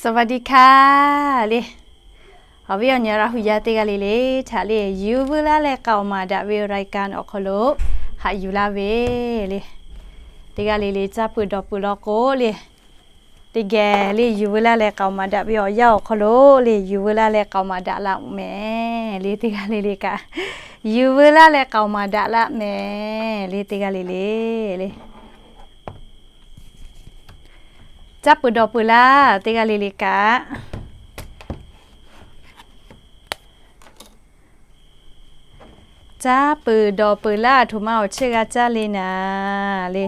สวัสดีค่ะ le. Awˬ viˉ awˬ nyi Laˇ hu yaˇ teˇ g'aˇ le le htaꞈ le, yuˬ veu laˇ leh k'aoˍ maˍ daꞈ ve รายการ awˬ hk'aw lo haꞈ yuˬ laˇ ve le. Teˇ g'aˇ le le caˇ peuˬ dawˬ peuˬ law k'o le, teˇ geh le yuˬ veu laˇ leh k'aoˍ maˍ daꞈ ve awˬ yanˇ awˬ hk'aw lo le, yuˬ veu laˇ leh k'aoˍ maˍ daꞈ laˇ mehˍ le. Teˇ g'aˇ le le kaꞈ yuˬ veu laˇ leh k'aoˍ maˍ daꞈ laˇ mehˍ le. Teˇ g'aˇ le le le caˇ peuˬ dawˬ peuˬ laˇ teˇ g'aˇ le le kaꞈ, caˇ peuˬ dawˬ peuˬ laˇ. Aˬ htoꞈ ma awˬ chiˇ g'a caˇ le naˍ le,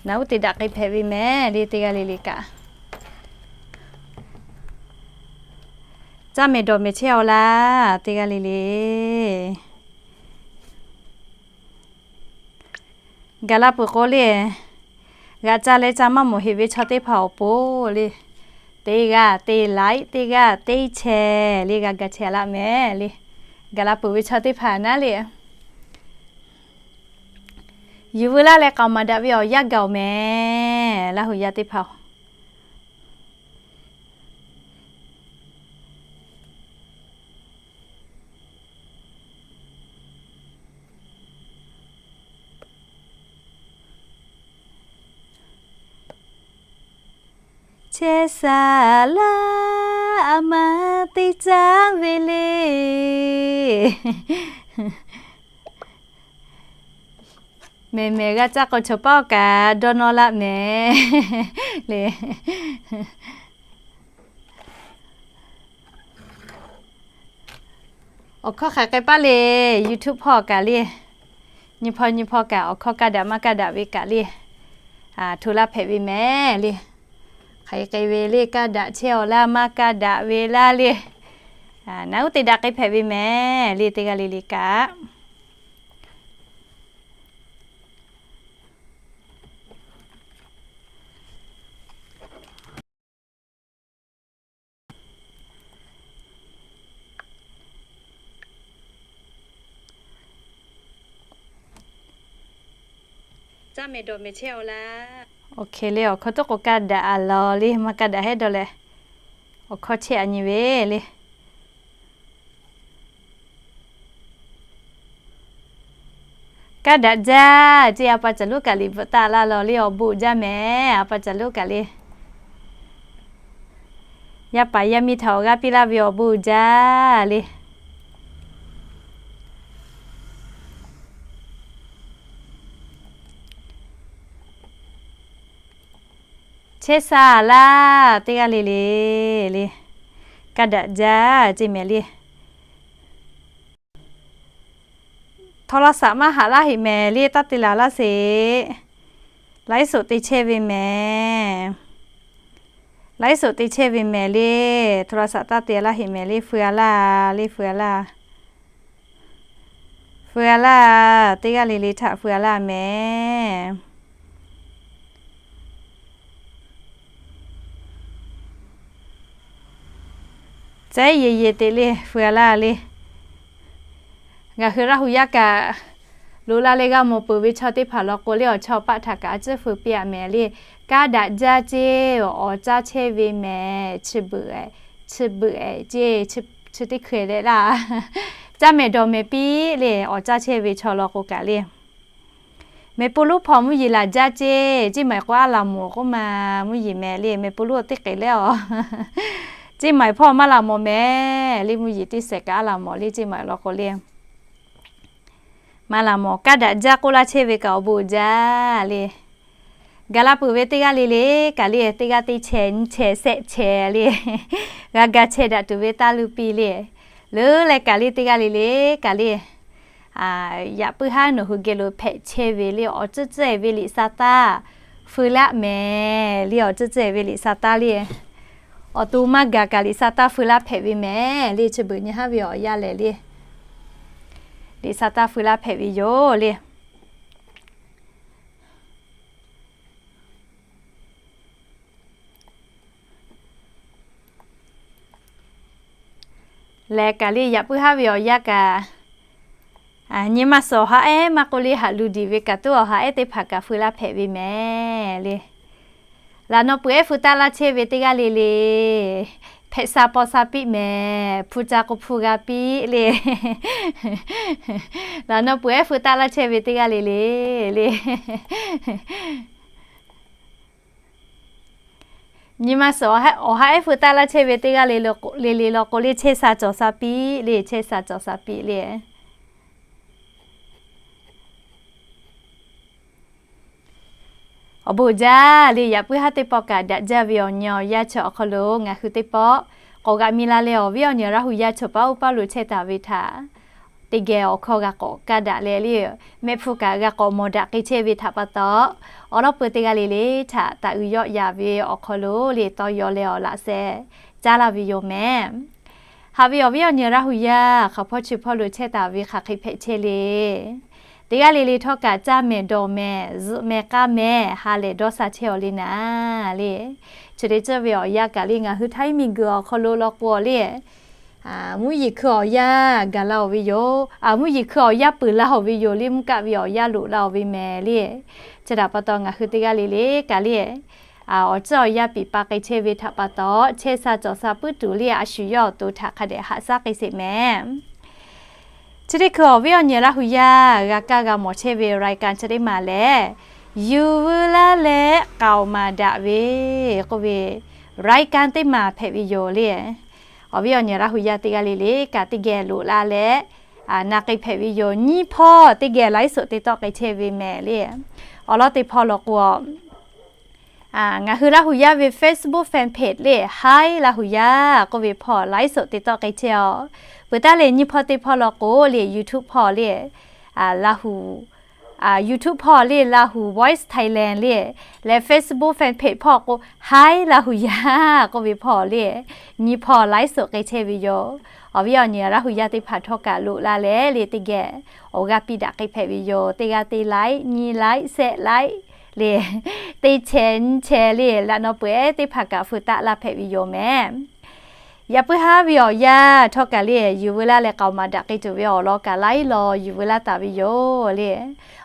naꞈ uˉ te daꞈ k'ai hpehꞈ ve mehˍ le. Teˇ g'aˇ le le kaꞈ caˇ mehˍ dawˬ mehˍ chehˇ-aw laˇ teˇ g'aˇ le le. Gaˬ la peuˬ k'o le, g'a caˇ leh caˇ maˇ mawˬ heꞈ ve chaw teˇ hpaˍ awˬ pon le, teˇ g'aˇ teˇ like, teˇ g'aˇ teˇ share le g'a gaˬ chehˇ laˇ mehˍ le. Gaˬ la peuˬ ve chaw teˇ hpaˍ naˉ le, yuˬ veu laˇ leh k'aoˍ maˍ daꞈ ve awˬ yanˇ gaˬ-oˬ mehˍ, Laˇ hu yaˇ teˇ hpaˍ-oˬ. Chehˇ sha laˇ, a ma teˇ caˉ ve le. Mehˬ mehˬ g'a caˇ k'o, chaw paˉ awˬ kaꞈ dawˇ nawˇ laˇ mehˍ le. Awˬ hkawˇ hk'aˬ hk'e paˇ le, YouTube hpawˇ kaꞈ le, nyi hpawˇ nyi hpawˇ kaꞈ awˬ hkawˇ kaˇ daꞈ maˇ kaˇ daꞈ ve kaꞈ le, hto laˇ hpehꞈ ve mehˍ le. Hk'aˬ hk'e ve le, kaˇ daꞈ chehˇ-aw laˇ maˇ kaˇ daꞈ ve laˇ le, naꞈ uˉ te daꞈ k'ai hpehꞈ ve mehˍ le. Teˇ g'aˇ le le kaꞈ Caˇ mehˍ dawˬ mehˍ chehˇ-aw laˇ. Oˇ hk'e le, awˬ hkawˇ tuˉ k'o kaˇ daꞈ-a law le, maˇ kaˇ daꞈ hehˉ dawˇ leh, awˬ hkawˇ chehˇ-a nyi ve le. Kaˇ daꞈ jaˇ ceˇ, a pa caˬ lonˉ kaꞈ liꞈ bvuhꞈ taˍ laˇ law le, awˬ bon uiˍ jaˇ mehˍ, a pa caˬ lonˉ kaꞈ le. Yaˇ paˍ yaˇ miˇ htaꞈ awˬ g'aˇ piˇ laˇ ve awˬ bon uiˍ jaˇ le. Chehˇ sha laˇ teˇ g'aˇ le le le. Kaˇ daꞈ jaˇ ceˇ mehˍ le. โทรศัพท์ maˇ haꞈ laˇ heꞈ mehˍ le, taˇ te laˬ laˇ sheˍ. Laiˉ soꞈ te chehˇ ve mehˍ. Laiˉ soꞈ te chehˇ ve mehˍ le. โทรศัพท์ taˇ te laˇ heꞈ mehˍ le, feu-a laˇ le, feu-a laˇ. Feu-a laˇ, teˇ g'aˇ le le htaꞈ feu-a laˇ mehˍ. Caiˉ yehˬ yehˬ te le, feu-a laˇ le. Ngaˬ hui Laˇ hu yaˇ kaꞈ, loꞈ la leh g'a mawˬ peuˬ ve chaw teˇ hpaˍ law k'o le, awˬ chawˇ paˆ htaꞈ kaꞈ a ciˉ feu piˇ-a mehˍ le. Kaˇ daꞈ jaˇ ceˇ, awˍ caˇ chehˇ ve mehˍ, chi beuꞈ, chi beuꞈ ceˇ, chi teˇ hkui leh laˇ. Caˇ mehˍ dawˬ mehˍ piˇ le, awˍ caˇ chehˇ ve chaw law k'o kaꞈ le. Mehˍ pu lonˉ hpawˇ mvuhˇ yeˬ laˬ jaˇ ceˇ, ceˇ maˬ k'o a laˬ mawˬ k'oˆ ma, mvuhˇ yeˬ mehˍ le, mehˍ pu lonˉ teˇ k'ehˬ leh-aˬ. Ceˇ maˬ hpawˇ maˇ laˬ mawˬ mehˍ le, mvuhˇ yeˬ teˇ sehˍ kaꞈ a laˬ mawˬ le, ceˇ maˬ law k'o le. Maˇ laˬ mawˬ, kaˇ daꞈ jaˇ k'oˆ laˇ chehˇ ve kaꞈ awˬ bon uiˍ jaˇ le. Gaˬ la peuˬ ve teˇ g'aˇ le le kaꞈ le, teˇ g'aˇ teˇ chehˍ nyi chehˍ shehˆ chehˍ le, g'a ga chehˇ daꞈ tuˬ ve taˇ luˇ piˇ le. Leuˉ leh kaꞈ le teˇ g'aˇ le le kaꞈ le, yaꞈ puiˉ haˉ nawˬ hui geh lo hpehꞈ chehˇ ve le, awˬ tcuhˉ tcuhˉ-e ve liꞈ sa taˇ feu laˇ mehˍ le, awˬ tcuhˉ tcuhˉ-e ve liꞈ sa taˇ le. Awˬ to maˇ gaˬ kaꞈ liꞈ sa taˇ feu laˇ hpehꞈ ve mehˍ le, chi beuꞈ nyi haˉ ve awˬ yanˇ lehˬ le, liꞈ sa taˇ feu laˇ hpehꞈ ve yoˬ le. Lehˬ kaꞈ le yaꞈ puiˉ haˉ ve awˬ yanˇ kaꞈ, nyi ma suhˍ awˬ ha ehˉ maˇ k'oˆ le, haꞈ lu diˬ ve kaꞈ tuˉ awˬ ha ehˉ teˇ hpaˍ kaꞈ feu laˇ hpehꞈ ve mehˍ le. Laꞈ naw peuˬ ehˉ feu taˆ laˇ chehˇ ve teˇ g'aˇ le le, hpehꞈ sha paw sha piˇ mehˍ. Hpu ca k'o hpu g'a piˇ le. Laꞈ naw peuˬ ehˉ feu taˆ laˇ chehˇ ve teˇ g'aˇ le le, le. Nyi ma suhˍ awˬ haˉ ehˉ feu taˆ laˇ chehˇ ve teˇ g'aˇ le le law k'o le, chehˇ sha cawˬ sha piˇ le, chehˇ sha cawˬ sha piˇ le. Awˬ bon jaˇ le, yaꞈ puiˉ haˉ teˇ pawˆ kaꞈ daꞈ jaˇ ve awˬ nyi awˬ yanˇ chi awˬ hk'aw lo ngaˬ hui teˇ pawˆ k'awꞈ g'aꞈ mi la leh, awˬ viˉ awˬ nyi Laˇ hu yaˇ chaw paˉ oˇ paˉ lo chehˇ taˍ ve htaꞈ teˇ geh awˬ hkawˇ g'a k'awꞈ kaˇ daꞈ leh le, mehˆ hpfuhˇ kaꞈ g'a k'awꞈ mawˬ daꞈ k'ai chehˇ ve htaꞈ pa taw, awˬ lawn peu teˇ g'aˇ le le htaꞈ taˍ uiˍ yawˆ yaˍ ve awˬ hk'aw lo le tawˇ yaw leh awˬ laꞈ sheh caˉ laˇ ve yoˬ mehˍ. Haꞈ ve awˬ viˉ awˬ nyi Laˇ hu yaˇ hk'aˬ hpawˇ chi hpawˇ lo chehˇ taˍ ve hk'aˬ hk'e hpehꞈ chehˇ le. Teˇ g'aˇ le le htawˇ kaꞈ caˇ mehˍ dawˬ mehˍ zuhꞈ mehˍ k'aˇ mehˍ ha lehˬ dawˇ sha chehˇ awˬ le naˍ le. Chi te ceuˬ ve awˬ yanˇ kaꞈ le ngaˬ hui htaiˇ miˬguiˬ awˬ hk'aw lo law k'o le, mvuhˇ yeˬ hkui awˬ yanˇ gaˬ la oˬ ve yoˬ. Mvuhˇ yeˬ hkui awˬ yanˇ peuˬ la oˬ ve yoˬ le, mvuhˇ kaˆ ve awˬ yanˇ loꞈ la oˬ ve mehˍ le. Chi htaꞈ pa taw ngaˬ hui teˇ g'aˇ le le kaꞈ le, awˬ ceuˬ awˬ yanˇ piˍ pa k'ai chehˇ ve htaꞈ pa taw, chehˇ sha cawˬ sha puiˉ tuˬ le, a shu yawˇ awˬ to htaꞈ hk'a dehꞈ haꞈ shaˉ k'ai sheˍ mehˍ. Chi teˇ hkui awˬ viˉ awˬ nyi Laˇ hu yaˇ g'a kaˇ g'a mawˬ chehˇ ve รายการ chi teˇ maˬ lehˬ, yuˬ veu laˇ leh k'aoˍ maˍ daꞈ ve k'oˆ ve รายการ teˇ maˬ hpehꞈ ve yoˬ le. Awˬ viˉ awˬ nyi Laˇ hu yaˇ teˇ g'aˇ le le kaꞈ teˇ geh loꞈ la leh na k'ai hpehꞈ ve yoˬ. Nyiˇ hpawˇ teˇ geh ไลฟ์สด te tawˆ k'ai chehˇ ve mehˍ le. Awˬ lawn teˇ hpawˇ law k'o, ngaˬ hui Laˇ hu yaˇ ve Facebook fan page le, Hi Laˇ hu yaˇ k'oˆ ve hpawˇ ไลฟ์สด te tawˆ k'ai chehˇ a. Peuˬ taˉ le nyiˇ hpawˇ teˇ hpawˇ law k'o le, YouTube hpawˇ le, Laˇ hu YouTube hpawˇ le, Laˇ hu Voice Thailand le, leh Facebook fan page hpawˇ k'o, Hi Laˇ hu yaˇ k'oˆ ve hpawˇ le, nyiˇ hpawˇ ไลฟ์สด k'ai chehˇ ve yoˬ. Awˬ viˉ awˬ nyi Laˇ hu yaˇ teˇ hpaˍ htawˇ kaꞈ loꞈ la leh le teˇ geh awˬ g'aˇ piˇ daꞈ k'ai hpehꞈ ve yoˬ. Teˇ g'aˇ teˇ ไลค์ nyiˇ ไลค์ share ไลค์ le, teˇ แชร์ nyiˇ แชร์ le, laꞈ naw peuˬ ehˉ teˇ hpaˍ kaꞈ feu taˆ laˇ hpehꞈ ve yoˬ mehˍ. Yaꞈ puiˉ haˉ ve awˬ yanˇ htawˇ kaꞈ le, yuˬ veu laˇ leh k'aoˍ maˍ daꞈ k'ai tuˬ ve awˬ lawn kaꞈ laiˉ law yuˬ veu laˇ taˍ ve yoˬ le.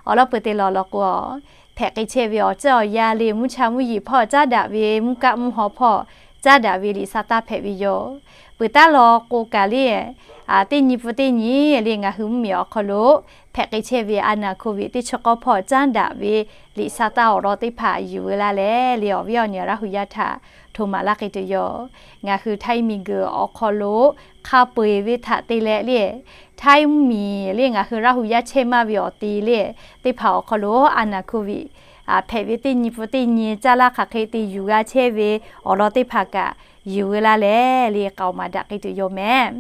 Awˬ lawn peu te law law k'o, hpehꞈ k'ai chehˇ ve awˬ ceuˬ awˬ yanˇ le, mvuhˇ cha mvuhˇ yeˬ hpawˇ caˉ daꞈ ve, mvuhˇ kaˆ mvuhˇ haw hpawˇ caˉ daꞈ ve liꞈ sha taˇ hpehꞈ ve yoˬ. Peuˬ taˉ law k'o kaꞈ le, teˇ nyi pfuhˇ teˇ nyi le ngaˬ hui mvuhˇmiˬ awˬ hk'aw lo hpehꞈ k'ai chehˇ ve a naˍ โควิด teˇ chi k'awˇ hpawˇ caˉ daꞈ ve liꞈ sha taˇ awˬ lawn teˇ hpaˍ yuˬ veu laˇ leh le, awˬ viˉ awˬ nyi Laˇ hu yaˇ htaꞈ hto maˍ laˇ k'ai tuˬ yoˬ. Ngaˬ hui htaiˇ miˬguiˬ awˬ hk'aw lo hk'a peu eˬ ve htaꞈ te leh le, htaiˇ mvuhˇmiˬ le ngaˬ hui Laˇ hu yaˇ chehˇ maˇ ve awˬ ti le, teˇ hpaˍ awˬ hk'aw lo a naˍ โควิด hpehꞈ ve teˇ nyi pfuhˇ teˇ nyi caˇ laˇ hk'aˬ hk'e te yuˬ g'a chehˇ ve awˬ lawn teˇ hpaˍ kaꞈ yuˬ veu laˇ leh le k'aoˍ maˍ daꞈ k'ai tuˬ yoˬ mehˍ.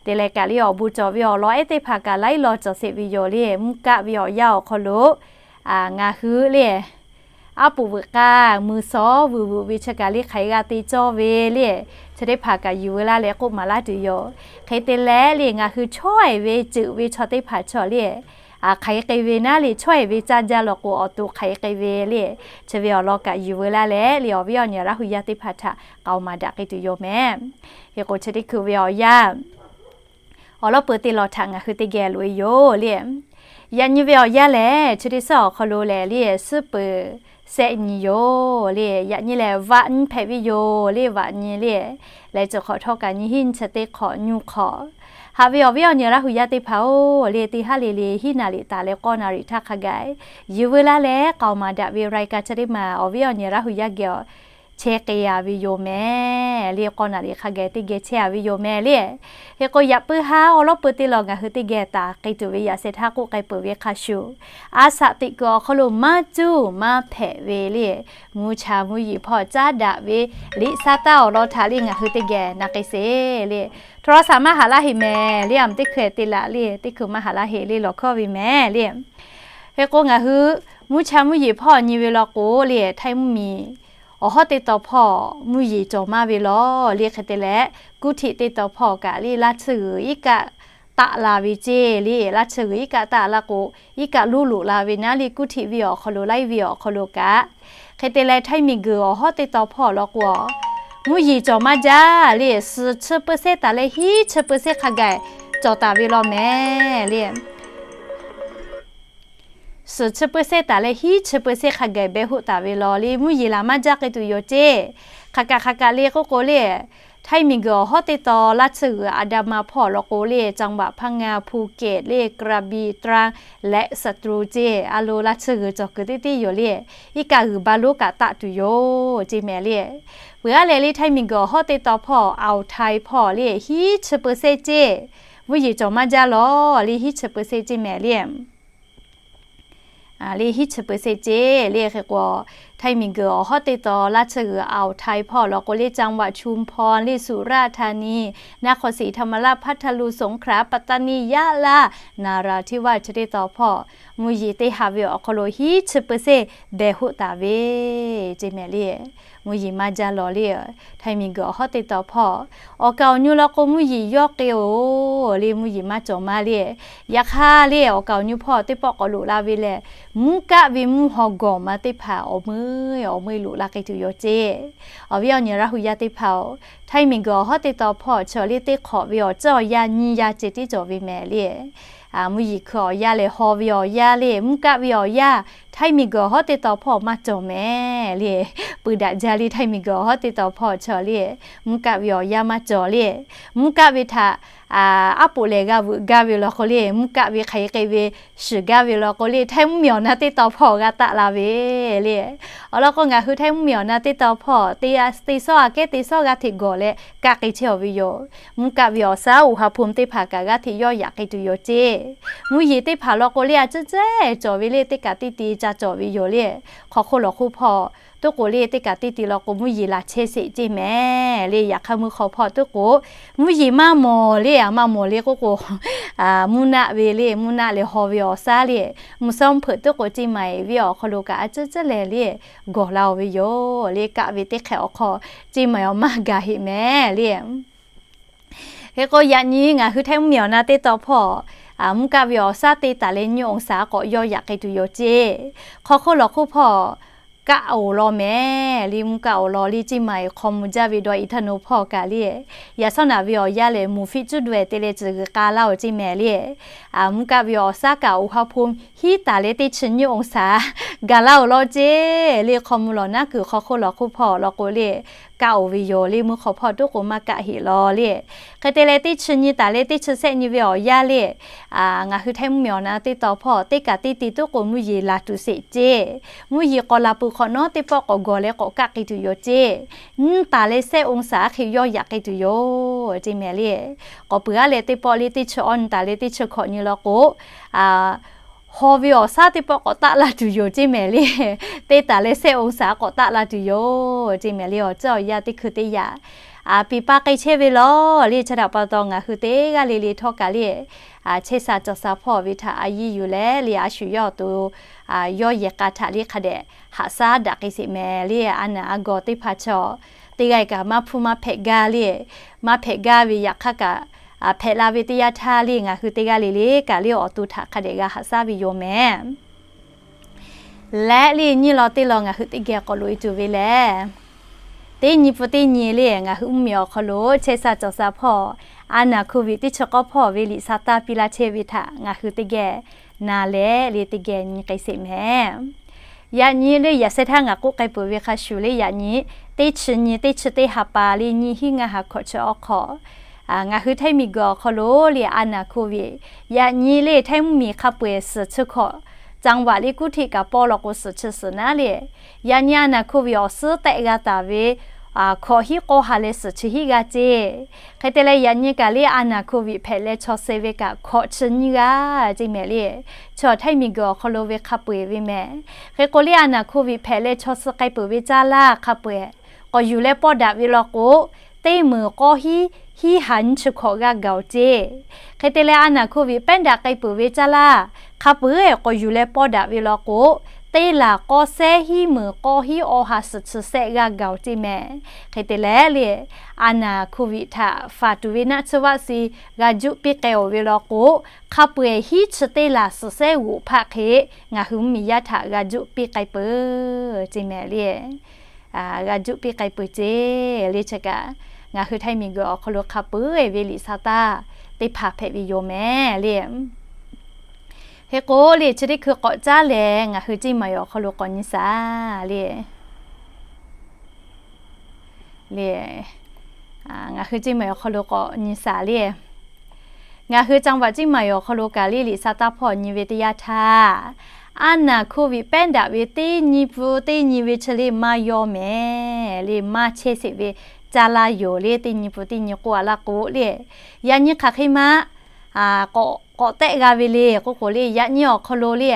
Te leh kaꞈ le awˬ bon cawˬ ve awˬ lawn ehˉ teˇ hpaˍ kaꞈ laiˉ law cawˬ sheˍ ve yoˬ le, mvuhˇ kaˆ ve awˬ yanˇ awˬ hk'aw lo ngaˬ hui le aˉ poꞈ veuꞈ k'aˇ mui sawˉ vuiˬ vuiˬ ve chi kaꞈ le hk'aˬ hk'e g'a te cawˇ ve le, chi teˇ hpaˍ kaꞈ yuˬ veu laˇ leh k'oˆ maˍ laˇ tuˬ yoˬ. Hk'e te leh le ngaˬ hui chawˇ eˬ ve ceuˬ ve chaw teˇ hpaˍ chaw le, hk'aˬ hk'e k'ai ve naˉ le, chawˇ eˬ ve caˇ jaˇ law k'o awˬ to hk'aˬ hk'e k'ai ve le, chi ve awˬ lawn kaꞈ yuˬ veu laˇ leh le awˬ viˉ awˬ nyi Laˇ hu yaˇ teˇ hpaˍ htaꞈ k'aoˍ maˍ daꞈ k'ai tuˬ yoˬ mehˍ. Hk'e k'o chi teˇ hkui ve awˬ yanˇ awˬ lawn peu te law htaꞈ ngaˬ hui teˇ geh loꞈ e yoˬ le. Yaꞈ nyi ve awˬ yanˇ lehˬ chi teˇ suhˉ awˬ hk'aw lo lehˬ le suhˉ peuˬ shehˆ nyi yoˬ le. Yaꞈ nyi lehˬ vaꞈ nyi hpehꞈ ve yoˬ le, vaꞈ nyi le. Leh cawˬ hk'awꞈ htawˇ kaꞈ nyi hiˉ nyi chi teˇ hk'awꞈ nyi hk'awꞈ. Haꞈ ve awˬ viˉ awˬ nyi Laˇ hu yaˇ teˇ hpaˍ-oˬ le, teˇ haˉ le le hiˉ naˍ riˍ taˍ leh k'awˇ naˍ riˍ htaˇ hk'a gaˬ yuˬ veu laˇ leh k'aoˍ maˍ daꞈ ve รายการ chi teˇ maˬ awˬ viˉ awˬ nyi Laˇ hu yaˇ geh awˬ chehˇ k'ai a ve yoˬ mehˍ le, k'awˇ naˍ riˍ hk'a gaˬ teˇ geh chehˇ a ve yoˬ mehˍ le. Hk'e k'o yaꞈ puiˉ haˉ awˬ lawn peu te law ngaˬ hui teˇ geh taˍ k'ai tuˬ ve yaꞈ sheh htaˇ k'oˆ k'ai peuˬ ve hk'a shuˍ, a shaꞈ teꞈ kuiˬ awˬ hk'aw lo maˇ cuˇ maˇ hpehꞈ ve le, mvuhˇ cha mvuhˇ yeˬ hpawˇ caˉ daꞈ ve liꞈ sha taˇ awˬ lawn htaꞈ le ngaˬ hui teˇ geh na k'ai sheˍ le. Hto law shaˍ maˇ haˍ laˇ heˆ mehˍ le, a mvuhˇ teˇ hkui te laꞈ le, teˇ hkui maˇ haˍ laˇ heˆ le lawˬ hkawˇ ve mehˍ le. Hk'e k'o ngaˬ hui mvuhˇ cha mvuhˇ yeˬ hpawˇ nyi ve law k'o le, htaiˇ mvuhˇmiˬ awˬ hawˉ teˇ taw hpawˇ mvuhˇ yeˬ cawˬ maˇ ve law le. Hk'e te leh kuˇ htiꞈ teˇ taw hpawˇ kaꞈ le laˇ tsuhˇ g'uiˬ iˉ kaˆ taˆ la ve ceˇ le, laˇ tsuhˇ g'uiˬ iˉ kaˆ taˆ la k'o, iˉ kaˆ loˇ loꞈ la ve naˉ le kuˇ htiꞈ ve awˬ hk'aw lo laiˉ ve awˬ hk'aw lo kaꞈ. Hk'e te leh htaiˇ miˬguiˬ awˬ hawˉ teˇ taw hpawˇ law k'o, mvuhˇ yeˬ cawˬ maˇ jaˇ le, suhˍ chi เปอร์เซ็นต์ taˍ leh hiˉ chi เปอร์เซ็นต์ hk'a gaˬ cawˬ taˍ ve law mehˍ le. suhˍ chi เปอร์เซ็นต์ taˍ leh hiˉ chi เปอร์เซ็นต์ hk'a gaˬ beh hoˆ taˍ ve law le mvuhˇ yeˬ laˬ maˇ jaˇ k'ai tuˬ yoˬ ceˇ. Hk'aˬ kaꞈ hk'aˬ kaꞈ le k'oˆ k'o le, Htaiˇ miˬguiˬ awˬ hawˉ teˇ taw laˇ tsuhˇ g'uiˬ Andaman hpawˇ law k'o le จังหวัดพังงา ภูเก็ต le กระบี่ ตรัง และสตูล ceˇ. A lo laˇ tsuhˇ g'uiˬ cawˬ kuiˬ teˇ teˇ yoˬ le. Iˉ kaˆ g'uiˬ ba lonˉ kaꞈ taˆ tuˬ yoˬ ceˇ mehˍ le. Peuˬ aˉ leh le Htaiˇ miˬguiˬ awˬ hawˉ teˇ taw hpawˇ Awˬ htaiˍ hpawˇ le hiˉ chi เปอร์เซ็นต์ ceˇ. Mvuhˇ yeˬ cawˬ maˇ jaˇ law le hiˉ chi เปอร์เซ็นต์ ceˇ mehˍ le. Le hiˉ chi เปอร์เซ็นต์ ceˇ le hk'e k'o, Htaiˇ miˬguiˬ awˬ hawˉ teˇ taw laˇ tsuhˇ g'uiˬ Awˬ htaiˍ hpawˇ law k'o le จังหวัดชุมพร le สุราษฎร์ธานี นครศรีธรรมราช พัทลุง สงขลา ปัตตานี ยะลา นาราธิวาส chi teˇ taw hpawˇ mvuhˇ yeˬ teˇ ha ve awˬ hk'aw lo hiˉ chi เปอร์เซ็นต์ beh hoˆ taˍ ve ceˇ mehˍ le. Mvuhˇ yeˬ maˇ jaˇ law le. Htaiˇ miˬguiˬ awˬ hawˉ teˇ taw hpawˇ awˬ kaˍ awˬ nyu law k'o mvuhˇ yeˬ yawˇ k'ai-oˬ le mvuhˇ yeˬ maˇ cawˬ maˇ le. Yaꞈ hk'aˇ le awˬ kaˍ awˬ nyu hpawˇ teˇ pawˆ k'awꞈ loꞈ la ve lehˬ, mvuhˇ kaˆ ve mvuhˇ haw gawˬ ma teˇ hpaˍ awˬ meuˇ awˬ meuˇ loꞈ la k'ai tuˬ yoˬ ceˇ. Awˬ viˉ awˬ nyi Laˇ hu yaˇ teˇ hpaˍ-oˬ, Htaiˇ miˬguiˬ awˬ hawˉ teˇ taw hpawˇ chi awˬ le teˇ hk'awꞈ ve awˬ ceuˬ awˬ yanˇ nyiˇ yanˇ ceh tiˉ cawˬ ve mehˍ le. Mvuhˇ yeˬ hkui awˬ yanˇ leh haw ve awˬ yanˇ le mvuhˇ kaˆ ve awˬ yanˇ Htaiˇ miˬguiˬ awˬ hawˉ teˇ taw hpawˇ maˇ cawˬ mehˍ le. Pui daꞈ jaˇ le Htaiˇ miˬguiˬ awˬ hawˉ teˇ taw hpawˇ chi le, mvuhˇ kaˆ ve awˬ yanˇ maˇ cawˬ le. Mvuhˇ kaˆ ve htaꞈ aˉ poꞈ lehˬ g'a veuꞈ gaˇ ve law k'o le, mvuhˇ kaˆ ve hk'aˬ hk'e ve shiˍ gaˇ ve law k'o le, Htaiˇ mvuhˇmiˬ awˬ na teˇ taw hpawˇ g'a taˆ la ve le. Awˬ lawn k'o ngaˬ hui Htaiˇ mvuhˇmiˬ awˬ na teˇ taw hpawˇ te te sawˉ g'a kehˉ te sawˉ g'a hteꞈ gawˬ leh kaˆ k'ai chehˇ-aw ve yoˬ. Mvuhˇ kaˆ ve awˬ shaˉ oˍ ha hpu teˇ hpaˍ kaꞈ g'a hteꞈ yawˇ yaꞈ k'ai tuˬ yoˬ ceˇ. Mvuhˇ yeˬ teˇ hpaˍ law k'o le a ciˉ cehˇ cawˬ ve le teˇ kaꞈ teˇ ti ca cawˬ ve yoˬ le. Hk'aw hk'oˆ lawˬ hk'oˆ hpawˇ tuˉ k'o le teˇ kaꞈ teˇ ti law k'o mvuhˇ yeˬ laˬ chehˇ sheˍ ceˇ mehˍ le. Yaꞈ hk'aˇ mvuhˇ hk'aw hpawˇ tuˉ k'o mvuhˇ yeˬ maˇ mawˬ le, a maˇ mawˬ le k'oˆ k'o, mvuhˇ naˆ ve le mvuhˇ naˆ leh haw ve awˬ shaˉ le, mvuhˇ shawˉ hpeuꞈ tuˉ k'o ceˇ maˬ eˍ ve awˬ hk'aw lo kaꞈ a ciˉ cehˇ leh le gawˬ la-o ve yoˬ le. Kaˆ ve teˇ hk'e awˬ hk'aw ceˇ maˬ awˬ maˇ gaˬ heꞈ mehˍ le. Hk'e k'o yaꞈ nyi ngaˬ hui Htaiˇ mvuhˇmiˬ awˬ na teˇ taw hpawˇ mvuhˇ kaˆ ve awˬ shaˉ te taˍ leh nyi oˍ saˍ k'awꞈ yawˇ yaꞈ k'ai tuˬ yoˬ ceˇ. Hk'aw hk'oˆ lawˬ hk'oˆ hpawˇ kaˆ oˍ law mehˍ le. Mvuhˇ kaˆ oˍ law le ceˇ maˬ eˍ hk'aw mvuh jaˇ ve dawˇ iˍ htaˇ naw hpawˇ kaꞈ le, yaꞈ shawˉ naꞈ ve awˬ yanˇ lehˬ mvuhˇ fiˆ cuˉ daweh te leh ciˬ g'uiˬ k'a laˇ-oˬ ceˇ mehˍ le. Mvuhˇ kaˆ ve awˬ shaˉ kaꞈ oˍ ha hpu hiˉ taˍ leh teˇ chi nyi oˍ saˍ gaˬ laˇ-oˬ law ceˇ le. Hk'aw mvuh lawˬ naˉ kuiˬ hk'aw hk'oˆ lawˬ hk'oˆ hpawˇ law k'o le kaˆ oˍ ve yoˬ le. Mvuhˇ hk'aw hpawˇ tuˉ k'o maˇ kaˆ heꞈ law le. Hk'e te leh teˇ chi nyi taˍ leh teˇ chi sehˆ nyi ve awˬ yanˇ le ngaˬ hui Htaiˇ mvuhˇmiˬ awˬ na teˇ taw hpawˇ teˇ kaꞈ teˇ ti tuˉ k'o mvuhˇ yeˬ laˬ tuˬ sheˍ ceˇ. Mvuhˇ yeˬ k'awꞈ laˬ peuˬ hk'awꞈ nawˉ teˇ pawˆ k'awꞈ gawˬ leh k'awꞈ kaˆ k'ai tuˬ yoˬ ceˇ. Nyiˇ taˍ leh sehˆ oˍ saˍ hk'e yawˇ yaꞈ k'ai tuˬ yoˬ ceˇ mehˍ le. K'awꞈ peuˬ aˉ leh teˇ pawˆ le teˇ chi awˇ nyi taˍ leh teˇ chi hkawꞈ nyi law k'o, haw ve awˬ shaˉ teˇ pawˆ k'awꞈ taˆ la tuˬ yoˬ ceˇ mehˍ le. Teˇ taˍ leh sehˆ oˍ saˍ k'awꞈ taˆ la tuˬ yoˬ ceˇ mehˍ le. Awˬ ceuˬ awˬ yanˇ teˇ hkui teˇ yaꞈ piˍ pa k'ai chehˇ ve law le. Chi htaꞈ pa taw ngaˬ hui teˇ g'aˇ le le htawˇ kaꞈ le chehˇ sha cawˬ sha hpawˇ ve htaꞈ a yiˇ yuˬ leh le a shu yawˇ awˬ to yawˇ yehˬ k'a htaꞈ le hk'a dehꞈ haꞈ shaˉ daꞈ k'ai sheˍ mehˍ le. A naˬ a gawˬ teˇ hpaˍ chaw teˇ g'aˇ kaꞈ maˇ hpuˇ maˇ hpehꞈ gaˇ le. Maˇ hpehꞈ gaˇ ve yaꞈ hk'aˇ kaꞈ hpehꞈ la ve teˇ yanˇ htaˇ le ngaˬ hui teˇ g'aˇ le le kaꞈ le awˬ to htaꞈ hk'a dehꞈ g'a haꞈ shaˉ ve yoˬ mehˍ. Leh le nyiˇ law teˇ law ngaˬ hui teˇ geh k'awꞈ loꞈ e tuˬ ve lehˬ, teˇ nyi pun teˇ nyi le ngaˬ hui mvuhˇmiˬ awˬ hk'aw lo chehˇ sha cawˬ sha hpawˇ a naˬ hko viꞈ teˇ chi k'awˇ hpawˇ ve liꞈ sha taˇ piˇ laˇ chehˇ ve htaꞈ ngaˬ hui teˇ geh na leh le teˇ geh nyi k'ai sheˍ mehˍ. Yaꞈ nyi le yaꞈ sheh htaˇ ngaˬ k'oˆ k'ai peuˬ ve hk'a shuˍ le yaꞈ nyi teˇ chi nyi teˇ chi teˇ ha pa le nyi hiˉ ngaˇ ha hkawꞈ chi awˬ hk'aw ngaˬ hui Htaiˇ miˬguiˬ awˬ hk'aw lo le a naˬ hko viꞈ yaꞈ nyi le Htaiˇ mvuhˇmiˬ hk'a peu-eˬ suhˍ chi hkawꞈ จังหวัด le kuˉ hteˆ kaꞈ pawˇ law k'o suhˍ chi suhˍ naˉ le. Yaꞈ nyi a naˬ hko viꞈ awˬ suhˉ tehˆ g'a taˍ ve hkawꞈ hiˉ k'awˇ ha leh suhˍ chi hiˉ g'aˇ ceˇ. Hk'e te leh yaꞈ nyi kaꞈ le a naˬ hko viꞈ hpehꞈ leh chaw suh ve kaꞈ hkawꞈ chi nyiˇ g'aˇ ceˇ mehˍ le. Chaw Htaiˇ miˬguiˬ awˬ hk'aw lo ve hk'a peu-eˬ ve mehˍ. Hk'e k'o le a naˬ hko viꞈ hpehꞈ leh chaw suh k'ai peuˬ ve caˇ laˇ hk'a peu-eˬ k'awꞈ yuˬ leh pawˇ daꞈ ve law k'o, teˇ meunˍ k'awˇ hiˉ hiˉ ha nyiˇ chi hkawꞈ g'aˇ gaˬ-oˬ ceˇ. Hk'e te leh a naˬ hko viꞈ pehˉ daꞈ k'ai peuˬ ve caˇ laˇ hk'a peu-eˬ k'awꞈ yuˬ leh pawˇ daꞈ ve law k'o, teˇ laˬ k'awˇ sehˉ hiˉ meunˍ k'awˇ hiˉ awˬ ha suhˍ chi sehˆ g'aˇ gaˬ-oˬ ceˇ mehˍ. Hk'e te leh le a naˬ hko viꞈ htaꞈ faˍ tuˬ ve naˆ tsuhˇ vaˆ si g'a juˆ piˇ k'ai-oˬ ve law k'o, hk'a peu-eˬ hiˉ chi teˇ laˬ suhˍ sehˉ g'oꞈ hpaˆ hk'e ngaˬ hui mvuhˇmiˬ yaˇ htaꞈ g'a juˆ piˇ k'ai peuˬ ceˇ mehˍ le. G'a juˆ piˇ k'ai peuˬ ceˇ le. Chi kaꞈ ngaˬ hui Htaiˇ miˬguiˬ awˬ hk'aw lo hk'a peu-eˬ ve liꞈ sha taˇ teˇ hpaˍ hpehꞈ ve yoˬ mehˍ le. Hk'e k'o le, chi teˇ hkui k'awꞈ caˉ leh ngaˬ hui Ceˇ maˬ awˬ hk'aw lo k'awꞈ nyi shaˍ le. Le, ngaˬ hui Ceˇ maˬ awˬ hk'aw lo k'awꞈ nyi shaˍ le. Ngaˬ hui จังหวัด Ceˇ maˬ awˬ hk'aw lo kaꞈ le, liꞈ sha taˇ hpawˇ nyi ve teˇ yanˇ htaˇ, a naˍ hkoˇ viꞈ pehˉ daꞈ ve teˇ nyi pun teˇ nyi ve chi le maˇ yawˇ mehˍ le, maˇ chehˇ sheˍ ve caˇ laˇ yoˬ le, teˇ nyi pun teˇ nyi k'oˆ a laˇ k'o le. Yaꞈ nyi hk'aˬ hk'e ma k'awꞈ tehˆ g'a ve le k'oˆ k'o le, yaꞈ nyi awˬ hk'aw lo le,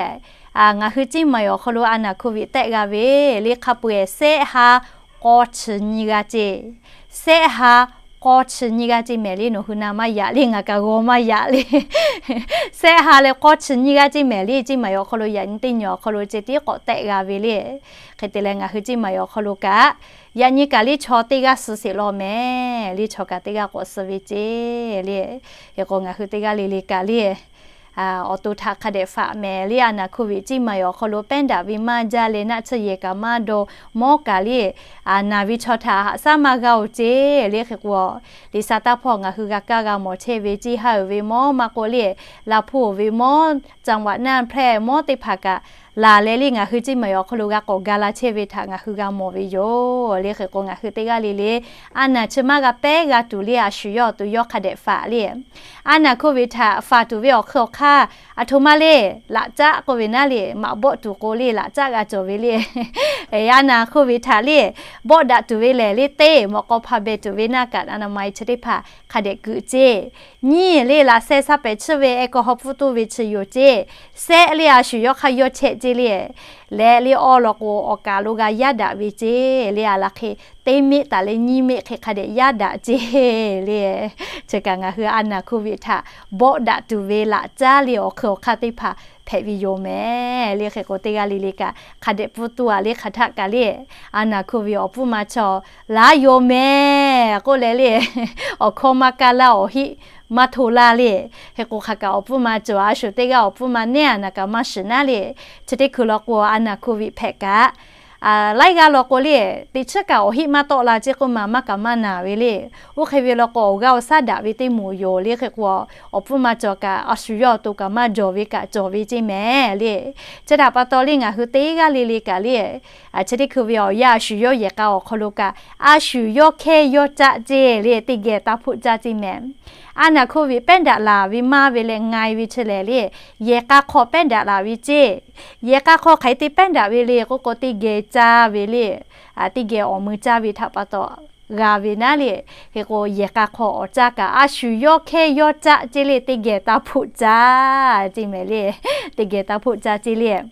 ngaˬ hui Ceˇ maˬ awˬ hk'aw lo a naˍ hkoˇ viꞈ tehˆ g'a ve le, hk'a peu-eˬ shehˆ ha k'aw chi nyi g'a ceˇ. Shehˆ ha k'aw chi nyi g'a ceˇ mehˍ le, nawˬ hui na maˇ yaꞈ le, ngaˬ kaꞈ g'aw maˇ yaꞈ le. Shehˆ ha leh k'aw chi nyi g'a ceˇ mehˍ le, Ceˇ maˬ awˬ hk'aw lo yaꞈ nyi teˇ nyi awˬ hk'aw lo ceh tiˉ k'awꞈ tehˆ g'a ve le. Hk'e te leh ngaˬ hui Ceˇ maˬ awˬ hk'aw lo kaꞈ, yaꞈ nyi kaꞈ le chaw teˇ g'aˇ suh sheˍ law mehˍ le, chaw kaꞈ teˇ g'aˇ k'awꞈ suh ve ceˇ le. Hk'e k'o ngaˬ hui teˇ g'aˇ le le kaꞈ le, awˬ to htaꞈ hk'a dehꞈ faꞈ mehˍ le, a naˍ hkoˇ viꞈ Ceˇ maˬ awˬ hk'aw lo pehˉ daꞈ ve maˇ jaˇ leh naˆ tsuhˇ yehˬ kaꞈ maˇ daw, mawˇ kaꞈ le, naˬ ve chaw htaꞈ haꞈ shaˉ maˇ g'a-oˬ ceˇ le. Hk'e k'o, liꞈ sha taˇ hpawˇ ngaˬ hui g'a kaˇ g'a mawˬ chehˇ ve Ceˇ haˉ uiˍ ve mawˇ maˇ k'oˆ le, Laˇ hpoˇ uiˍ ve mawˇ, จังหวัด น่าน แพร่ mawˇ teˇ hpaˍ kaꞈ laˬ leh le, ngaˬ hui Ceˇ maˬ awˬ hk'aw lo g'a k'awꞈ ga la chehˇ ve htaꞈ ngaˬ hui g'a mawˬ ve yoˬ le. Hk'e k'o ngaˬ hui teˇ g'aˇ le le, a naˍ chi maˇ g'a pehˉ g'a tuˬ le, a shu yawˇ awˬ to yawˇ hk'a dehꞈ faꞈ le. A naˍ hkoˇ viꞈ htaꞈ faˍ tuˬ ve awˬ hk'e awˬ hk'aˇ, aˬ htoꞈ ma le, laꞈ caˆ k'oˆ ve naˉ le, maꞈ bawˆ tuˬ k'o le, laꞈ caˆ g'a cawˬ ve le. A naˍ hkoˇ viꞈ htaꞈ le, bawˆ daꞈ tuˬ ve lehˬ le, teˇ mawꞈ k'aw hpa beh tuˬ ve naˇ kaꞈ a naˍ ma-e chi teˇ hpaˍ hk'a dehꞈ keuꞈ ceˇ. Nyiˇ le, laꞈ sheh sha pehˍ chiˇ ve แอลกอฮอล์ pfuhˇ toˇ ve chi yoˬ ceˇ. Shehˆ le, a shu yawˇ hk'aˇ yawˇ chehˆ ceˇ le. Leh le awˬ lawn k'o, awˬ kaˍ lo g'a yaˇ daꞈ ve ceˇ le, a laˬ hk'e teˇ meˆ taˍ leh nyiˇ meˆ hk'e hk'a dehꞈ yaˇ daꞈ ceˇ le. Chi kaꞈ ngaˬ hui a naˍ hkoˇ viꞈ htaꞈ bawˆ daꞈ tuˬ ve laꞈ caˉ le awˬ hk'e awˬ hk'aˇ teˇ hpaˍ hpehꞈ ve yoˬ mehˍ le. Hk'e k'o teˇ g'aˇ le le kaꞈ hk'a dehꞈ pfuhˇ toˇ a le, hk'aˬ htaˆ kaꞈ le, a naˍ hkoˇ viꞈ awˬ pfuhˇ ma chaw laˇ yoˬ mehˍ k'oˆ leh le, awˬ hkawˇ maˇ kaˇ laˇ, awˬ heˆ maˇ hto laˇ le. Hk'e k'o hk'aˬ kaꞈ awˬ pfuhˇ ma cawˬ, a shu teˇ g'aˇ awˬ hpuˇ ma neˉ a naˍ kaꞈ maˇ shiˍ naˉ le. Chi teˇ hkui law k'o, a naˍ hkoˇ viꞈ hpehꞈ kaꞈ, laiˉ g'aˇ law k'o le, teꞈ chiˉ kaꞈ awˬ heˆ maˇ tawˆ la ceˇ k'oˆ ma maˇ kaꞈ maˇ naˍ ve le. Oˇ hk'e ve law k'o, awˬ g'aˇ awˬ shaˉ daꞈ ve teˇ moˍ yoˬ le. Hk'e k'o, awˬ hpuˇ ma cawˬ kaꞈ a shu yawˇ awˬ to kaꞈ maˇ jawˬ ve kaꞈ cawˬ ve ceˇ mehˍ le. Chi htaꞈ pa taw le, ngaˬ hui teˇ g'aˇ le le kaꞈ le, chi teˇ hkui ve awˬ yanˇ a shu yawˇ yehˬ k'a awˬ hk'aw lo kaꞈ, a shu yawˇ hkehˇ yawˇ caˆ ceˇ le, teˇ geh taˇ hpoˆ caˇ ceˇ mehˍ. A naˍ hkoˇ viꞈ pehˉ daꞈ laˬ ve maˇ ve leh nga-e ve chi lehˬ le, yehˬ k'a hk'aw pehˉ daꞈ laˬ ve ceˇ. Yehˬ k'a hk'aw hk'aˬ hk'e te pehˉ daꞈ ve le k'oˆ k'o, teˇ geh caˇ ve le, teˇ geh awˬ mui caˇ ve htaꞈ pa taw g'a ve naˉ le. Hk'e k'o, yehˬ k'a hk'aw awˬ caˇ kaꞈ a shu yawˇ hkehˇ yawˇ caˆ ceˇ le, teˇ geh taˇ hpoˆ caˇ ceˇ mehˍ le. Teˇ geh taˇ hpoˆ caˇ ceˇ le.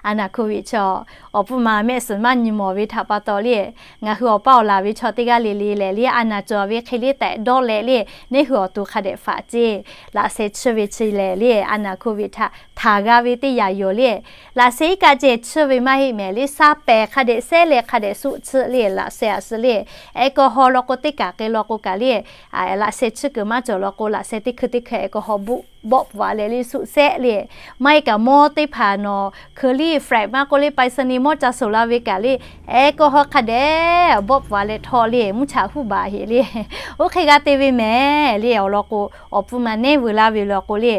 A naˍ hkoˇ viꞈ chaw awˬ hpuˇ ma mehˆ suhˍ maˇ nyi mawˬ ve htaꞈ pa taw le, ngaˬ hui awˬ paˇ awˬ laˬ ve chaw teˇ g'aˇ le le lehˬ le, a naˍ cawˬ ve hk'e le tehꞈ dawˇ leh le, neˇ hui awˬ to hk'a dehꞈ faꞈ ceˇ. Laꞈ sheh chiˇ ve chi lehˬ le, a naˍ hkoˇ viꞈ htaꞈ htaˍ g'a ve teˇ yanˇ yoˬ le. Laꞈ sheh iˉ kaˆ ceh chiˇ ve maˇ heˆ mehˍ le, sha pehˍ hk'a dehꞈ shehˉ leh hk'a dehꞈ suˆ chiˇ le. Laꞈ sheh a suh le, แอลกอฮอล์ law k'o teˇ kaˬ k'ai law k'o kaꞈ le, laꞈ sheh chiˇ kuiˬ maˇ cawˬ law k'o, laꞈ sheh teˇ hkui teˇ hkui แอลกอฮอล์ bawˆ bawˆ puˍ a leh le suˆ shehˆ le. Maˇ heˆ kaꞈ mawˇ teˇ hpaˍ nawˬ hkeu liˇ แฟลต maˇ k'oˆ le ไปรษณีย์ mawˇ ca suˍ la ve kaꞈ le, แอลกอฮอล์ hk'a dehꞈ bawˆ puˍ a leh htawˆ le, mvuhˇ chaꞈ huˉ baˬ heˆ le. Oˇ hk'e g'a te ve mehˍ le. Awˬ lawn k'o, awˬ hpuˇ ma neˉ veu laˇ ve law k'o le,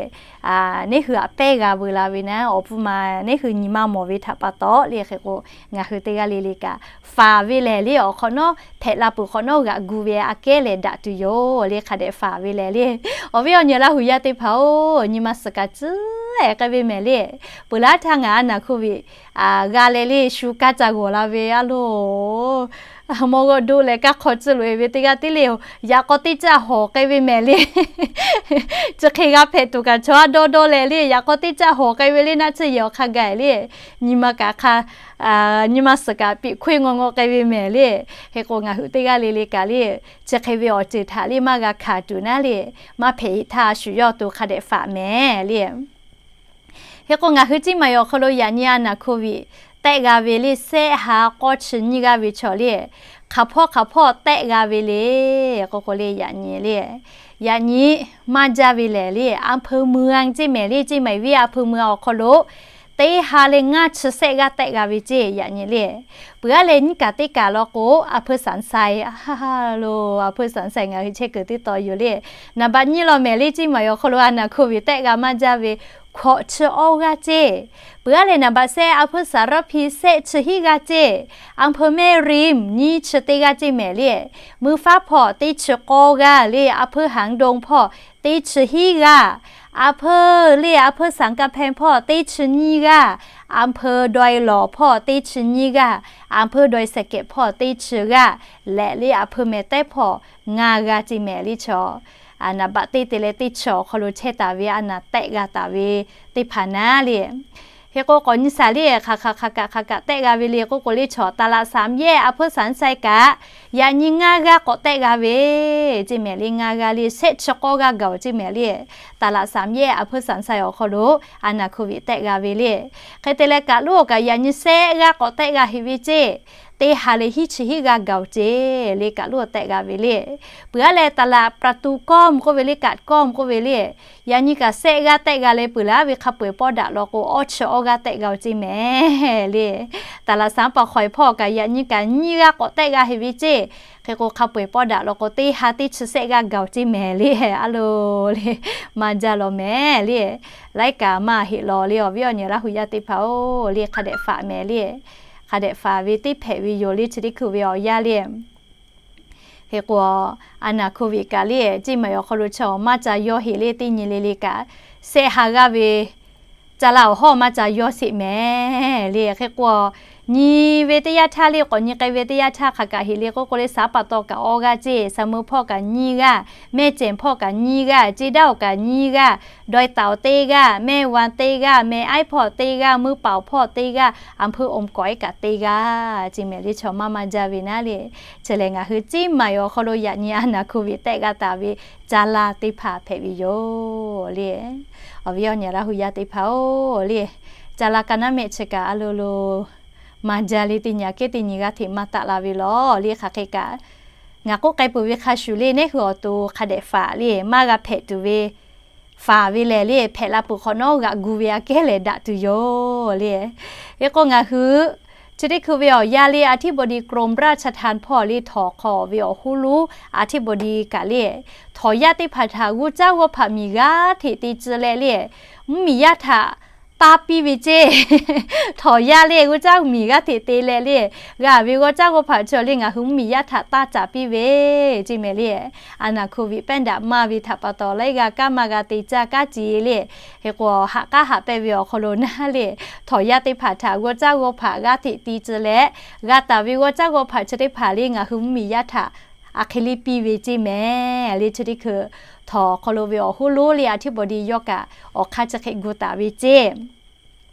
neˇ hui aꞈ pehˉ g'a veu la ve naˉ, awˬ hpuˇ ma neˇ hui nyi maˇ mawˬ ve htaꞈ pa taw le. Hk'e k'o, ngaˬ hui teˇ g'aˇ le le kaꞈ faˍ ve lehˬ le, awˬ hk'awꞈ nawˉ hpehꞈ la peuˬ hk'awꞈ nawˉ g'aꞈ gu ve aꞈ kehˉ leh daꞈ tuˬ yoˬ le. Hk'a dehꞈ faˍ ve lehˬ le, awˬ viˉ awˬ nyi Laˇ huˍ yaˇ teˇ hpaˍ-oˬ, nyi ma suhˍ kaꞈ ciˉ-ehˍ k'ai ve mehˍ le. Peuˬ laˇ htaˇ ngaˬ a naˍ hkoˇ viꞈ g'a leh le, shu kaˇ ca g'awˬ la ve a loˬ, mawˇ g'awˇ doˆ leh kaˇ hk'aw ciˇ loꞈ-e ve teˇ g'aˇ tiˉ le, yaꞈ k'aw teˇ caˆ hawˍ k'ai ve mehˍ le. Chi hk'e g'a hpehꞈ tuˬ kaꞈ chaw a dawˇ dawˇ leh le, yaꞈ k'aw teˇ caˆ hawˍ k'ai ve le, naˆ tsuhˇ yehˬ awˬ hk'a gaˬ le, nyi ma kaꞈ hk'a, nyi ma suhˍ kaꞈ piꞈ hkoˇ ngaw ngaw k'ai ve mehˍ le. Hk'e k'o, ngaˬ hui teˇ g'aˇ le le kaꞈ le, chi hk'e ve awˬ ceuˬ htaꞈ le maˇ g'a hkanˍ tuˬ naˉ le, maˇ hpehꞈ-e htaˇ a shu yawˇ awˬ to hk'a dehꞈ faˍ mehˍ le. Hk'e k'o, ngaˬ hui Ceˇ maˬ awˬ hk'aw lo yaꞈ nyi a naˍ hkoˇ viꞈ tehˆ g'a ve le, shehˆ ha k'awˇ chi nyiˇ g'aˇ ve chaw le, hk'aˬ hpawˇ hk'aˬ hpawˇ tehˆ g'a ve le k'oˆ k'o le, yaꞈ nyi le, yaꞈ nyi maˇ jaˇ ve lehˬ le, อำเภอเมือง ceˇ mehˍ le, Ceˇ maˬ viˉ อำเภอเมือง awˬ hk'aw lo teˇ ha leh ngaˇ chi shehˆ g'aˇ tehˆ g'a ve ceˇ, yaꞈ nyi le. Peuˬ aˉ leh nyiˇ kaˬ teˇ kaˬ law k'o, อำเภอสันทราย lo, อำเภอสันทราย ngaˬ hui chehˇ kuiˬ teˇ taw yoˬ le. Naˍ baꞈ nyiˇ law mehˍ le, Ceˇ maˬ awˬ hk'aw lo a naˍ hkoˇ viꞈ tehˆ g'a maˇ jaˇ ve hkawꞈ chi awˇ g'aˇ ceˇ. Peuˬ aˉ leh naˍ baꞈ sehˆ a hpeuˇ saˍ raˇ hpi sehˆ chi hiˉ g'aˇ ceˇ. A hpeu mehˆ riˉ nyiˇ chi teˇ g'aˇ ceˇ mehˍ le. Mui faˉ hpawˇ teˇ chi k'awˇ g'aˇ le. A hpeuˇ haˍ dong hpawˇ teˇ chi hiˉ g'aˇ. A hpeuˇ le, a hpeuˇ saˍ ka hpeh hpawˇ teˇ chi nyiˇ g'aˇ. A hpeuˇ daweh lawˬ hpawˇ teˇ chi nyiˇ g'aˇ. A hpeuˇ daweh sehˍ kehꞈ hpawˇ teˇ chi g'aˇ. Lehˬ le, a hpeuˇ mehˍ tehˉ hpawˇ ngaˇ g'aˇ ceˇ mehˍ le chaw. Naˍ baꞈ teˇ te leh teˇ chi awˬ hk'aw lo chehˇ taˍ ve a naˍ tehˆ g'a taˍ ve teˇ hpaˍ naˉ le. Hk'e k'o k'awꞈ nyi shaˍ le, hk'aˬ hk'aˬ hk'aˬ kaꞈ hk'aˬ kaꞈ tehˆ g'a ve le k'oˆ k'o le chaw, taˍ laꞈ saˍ yehˇ a hpeuˇ saˍ saˇ kaꞈ yaꞈ nyi ngaˇ g'aˇ k'awꞈ tehˆ g'a ve ceˇ mehˍ le. Ngaˇ g'aˇ le, sehˆ chi k'awˇ g'aˇ gaˬ-oˬ ceˇ mehˍ le. Taˍ laꞈ saˍ yehˇ a hpeuˇ saˍ saˇ awˬ hk'aw lo a naˍ hk'oˆ viꞈ tehˆ g'a ve le. Hk'e te leh kaꞈ loˉ kaꞈ yaꞈ nyi sehˆ g'aˇ k'awꞈ tehˆ g'a heꞈ ve ceˇ. Teˇ ha leh hiˉ chi hiˉ g'aˇ gaˬ-oˬ ceˇ le kaꞈ loˉ tehˆ g'a ve le. Peuˬ aˉ leh taˍ laꞈ ประตูกล้อง k'oˆ ve le, กาดกล้อง k'oˆ ve le. Yaꞈ nyi kaꞈ sehˆ g'aˇ tehˆ g'a leh peuˬ laˇ ve hk'a peu-eˬ pawˆ daꞈ law k'o awˇ chi awˇ g'aˇ tehˆ g'a-oˬ ceˇ mehˍ le. Taˍ laꞈ saˍ paˍ hk'awꞈ hpawˇ kaꞈ yaꞈ nyi kaꞈ nyiˇ g'aˇ k'awꞈ tehˆ g'a heꞈ ve ceˇ. Hk'e k'o hk'a peu-eˬ pawˆ daꞈ law k'o teˇ ha teˇ chi sehˆ g'aˇ gaˬ-oˬ ceˇ mehˍ le. A lo le, maˇ jaˇ law mehˍ le. Laiˉ kaꞈ maˇ heˆ law le awˬ viˉ awˬ nyi Laˇ hu yaˇ teˇ hpaˍ-oˬ le, hk'a dehꞈ faˍ mehˍ le. Hk'a dehꞈ faˍ ve teˇ hpehꞈ ve yoˬ le chi teˇ hkui ve awˬ yaˇ le. Hk'e k'o, a naˍ hk'oˆ viꞈ kaꞈ le ceˇ maˬ awˬ hk'aw lo chaw maˇ ca yawˇ heˆ le teˇ nyi le le kaꞈ, sehˆ ha g'aˇ ve ca la awˬ hawˉ maˇ ca yawˇ sheˍ mehˍ le. Hk'e k'o, nyi ve teˇ yanˇ htaˇ le k'awꞈ nyi k'ai ve teˇ yanˇ htaˇ hk'aˬ kaꞈ heˆ le k'oˆ k'o le, saˍ paˍ taw kaꞈ awˇ g'aˇ ceˇ, saˍ meuˇ hpawˇ kaꞈ nyiˇ g'aˇ, mehˇ cehˬ hpawˇ kaꞈ nyiˇ g'aˇ, ceˇ daˇ awˬ kaꞈ nyiˇ g'aˇ, daweh taˍ awˬ teˇ g'aˇ, mehˇ wanˍ teˇ g'aˇ, mehˇ aiˉ hpawˇ teˇ g'aˇ, meuˇ paˍ awˬ hpawˇ teˇ g'aˇ, a hpeuˇ awˬ kaw ehˉ kaꞈ teˇ g'aˇ ceˇ mehˍ le chaw maˇ maˇ jaˇ ve naˉ le. Chi lehˬ ngaˬ hui ceˇ maˬ awˬ hk'aw lo yaꞈ nyi a naˍ hk'oˆ viꞈ tehˆ g'a taˍ ve ca la teˇ hpaˍ hpehꞈ ve yoˬ le. Awˬ viˉ awˬ nyi Laˇ hu yaˇ teˇ hpaˍ-oˬ le, ca la ka naˉ mehˆ chi kaꞈ a lo lo maˇ jaˇ le teˇ nyi aꞈ kehˉ teˇ nyi g'aˇ hteꞈ maˇ taˆ la ve law le. Hk'aˬ hk'e kaꞈ ngaˬ k'oˆ k'ai peuˬ ve hk'a shuˍ le, neˉ hui awˬ to hk'a dehꞈ faˍ le maˇ g'a hpehꞈ tuˬ ve faˍ ve lehˬ le, hpehꞈ la peuˬ hk'awꞈ nawˉ g'aꞈ gu ve aꞈ kehˉ lehˬ daꞈ tuˬ yoˬ le. Hk'e k'o ngaˬ hui chi teˇ hkui ve awˬ yaˇ le อธิบดีกรมราชทัณฑ์ hpawˇ le htawnˍ hk'aw ve awˬ hoˉ lonˉ อธิบดี kaꞈ le, htawnˍ yaˇ teˇ hpaˍ htaꞈ g'uˇ caˉ g'awˇ hpaꞈ miˬ g'aˇ hteꞈ te tcuh leh le, mvuhˇmiˬ yaˇ htaꞈ taˇ piˇ ve ceˇ. Htawnˍ yaˇ le g'uˇ caˉ miˬ g'aˇ hteꞈ te leh le, g'a ve g'awˇ caˉ g'awˇ hpaꞈ chi le ngaˬ hui mvuhˇmiˬ yaˇ htaꞈ taˇ caˍ piˇ ve ceˇ mehˍ le. A naˍ hk'oˆ viꞈ pehˉ daꞈ maˇ ve htaꞈ pa taw laiˉ g'a kaˇ maˇ g'a te caˇ kaˉ ce le. Hk'e k'o haꞈ k'aˉ haꞈ pehnˇ ve awˬ hk'aw lo naˉ le, htawnˍ yaˇ teˇ hpaˍ htaꞈ g'awˇ caˉ g'awˇ hpaꞈ g'aˇ hteꞈ te tcuh leh, g'a taˍ ve g'awˇ caˉ g'awˇ hpaꞈ chi teˇ hpaˍ le ngaˬ hui mvuhˇmiˬ yaˇ htaꞈ aˬ hk'e le piˇ ve ceˇ mehˍ le. Chi teˇ hkui htawnˍ hk'aw lo ve awˬ hoˉ lonˉ le อธิบดี yawˇ kaꞈ awˬ hk'aˇ chi hk'e gu taˍ ve ceˇ.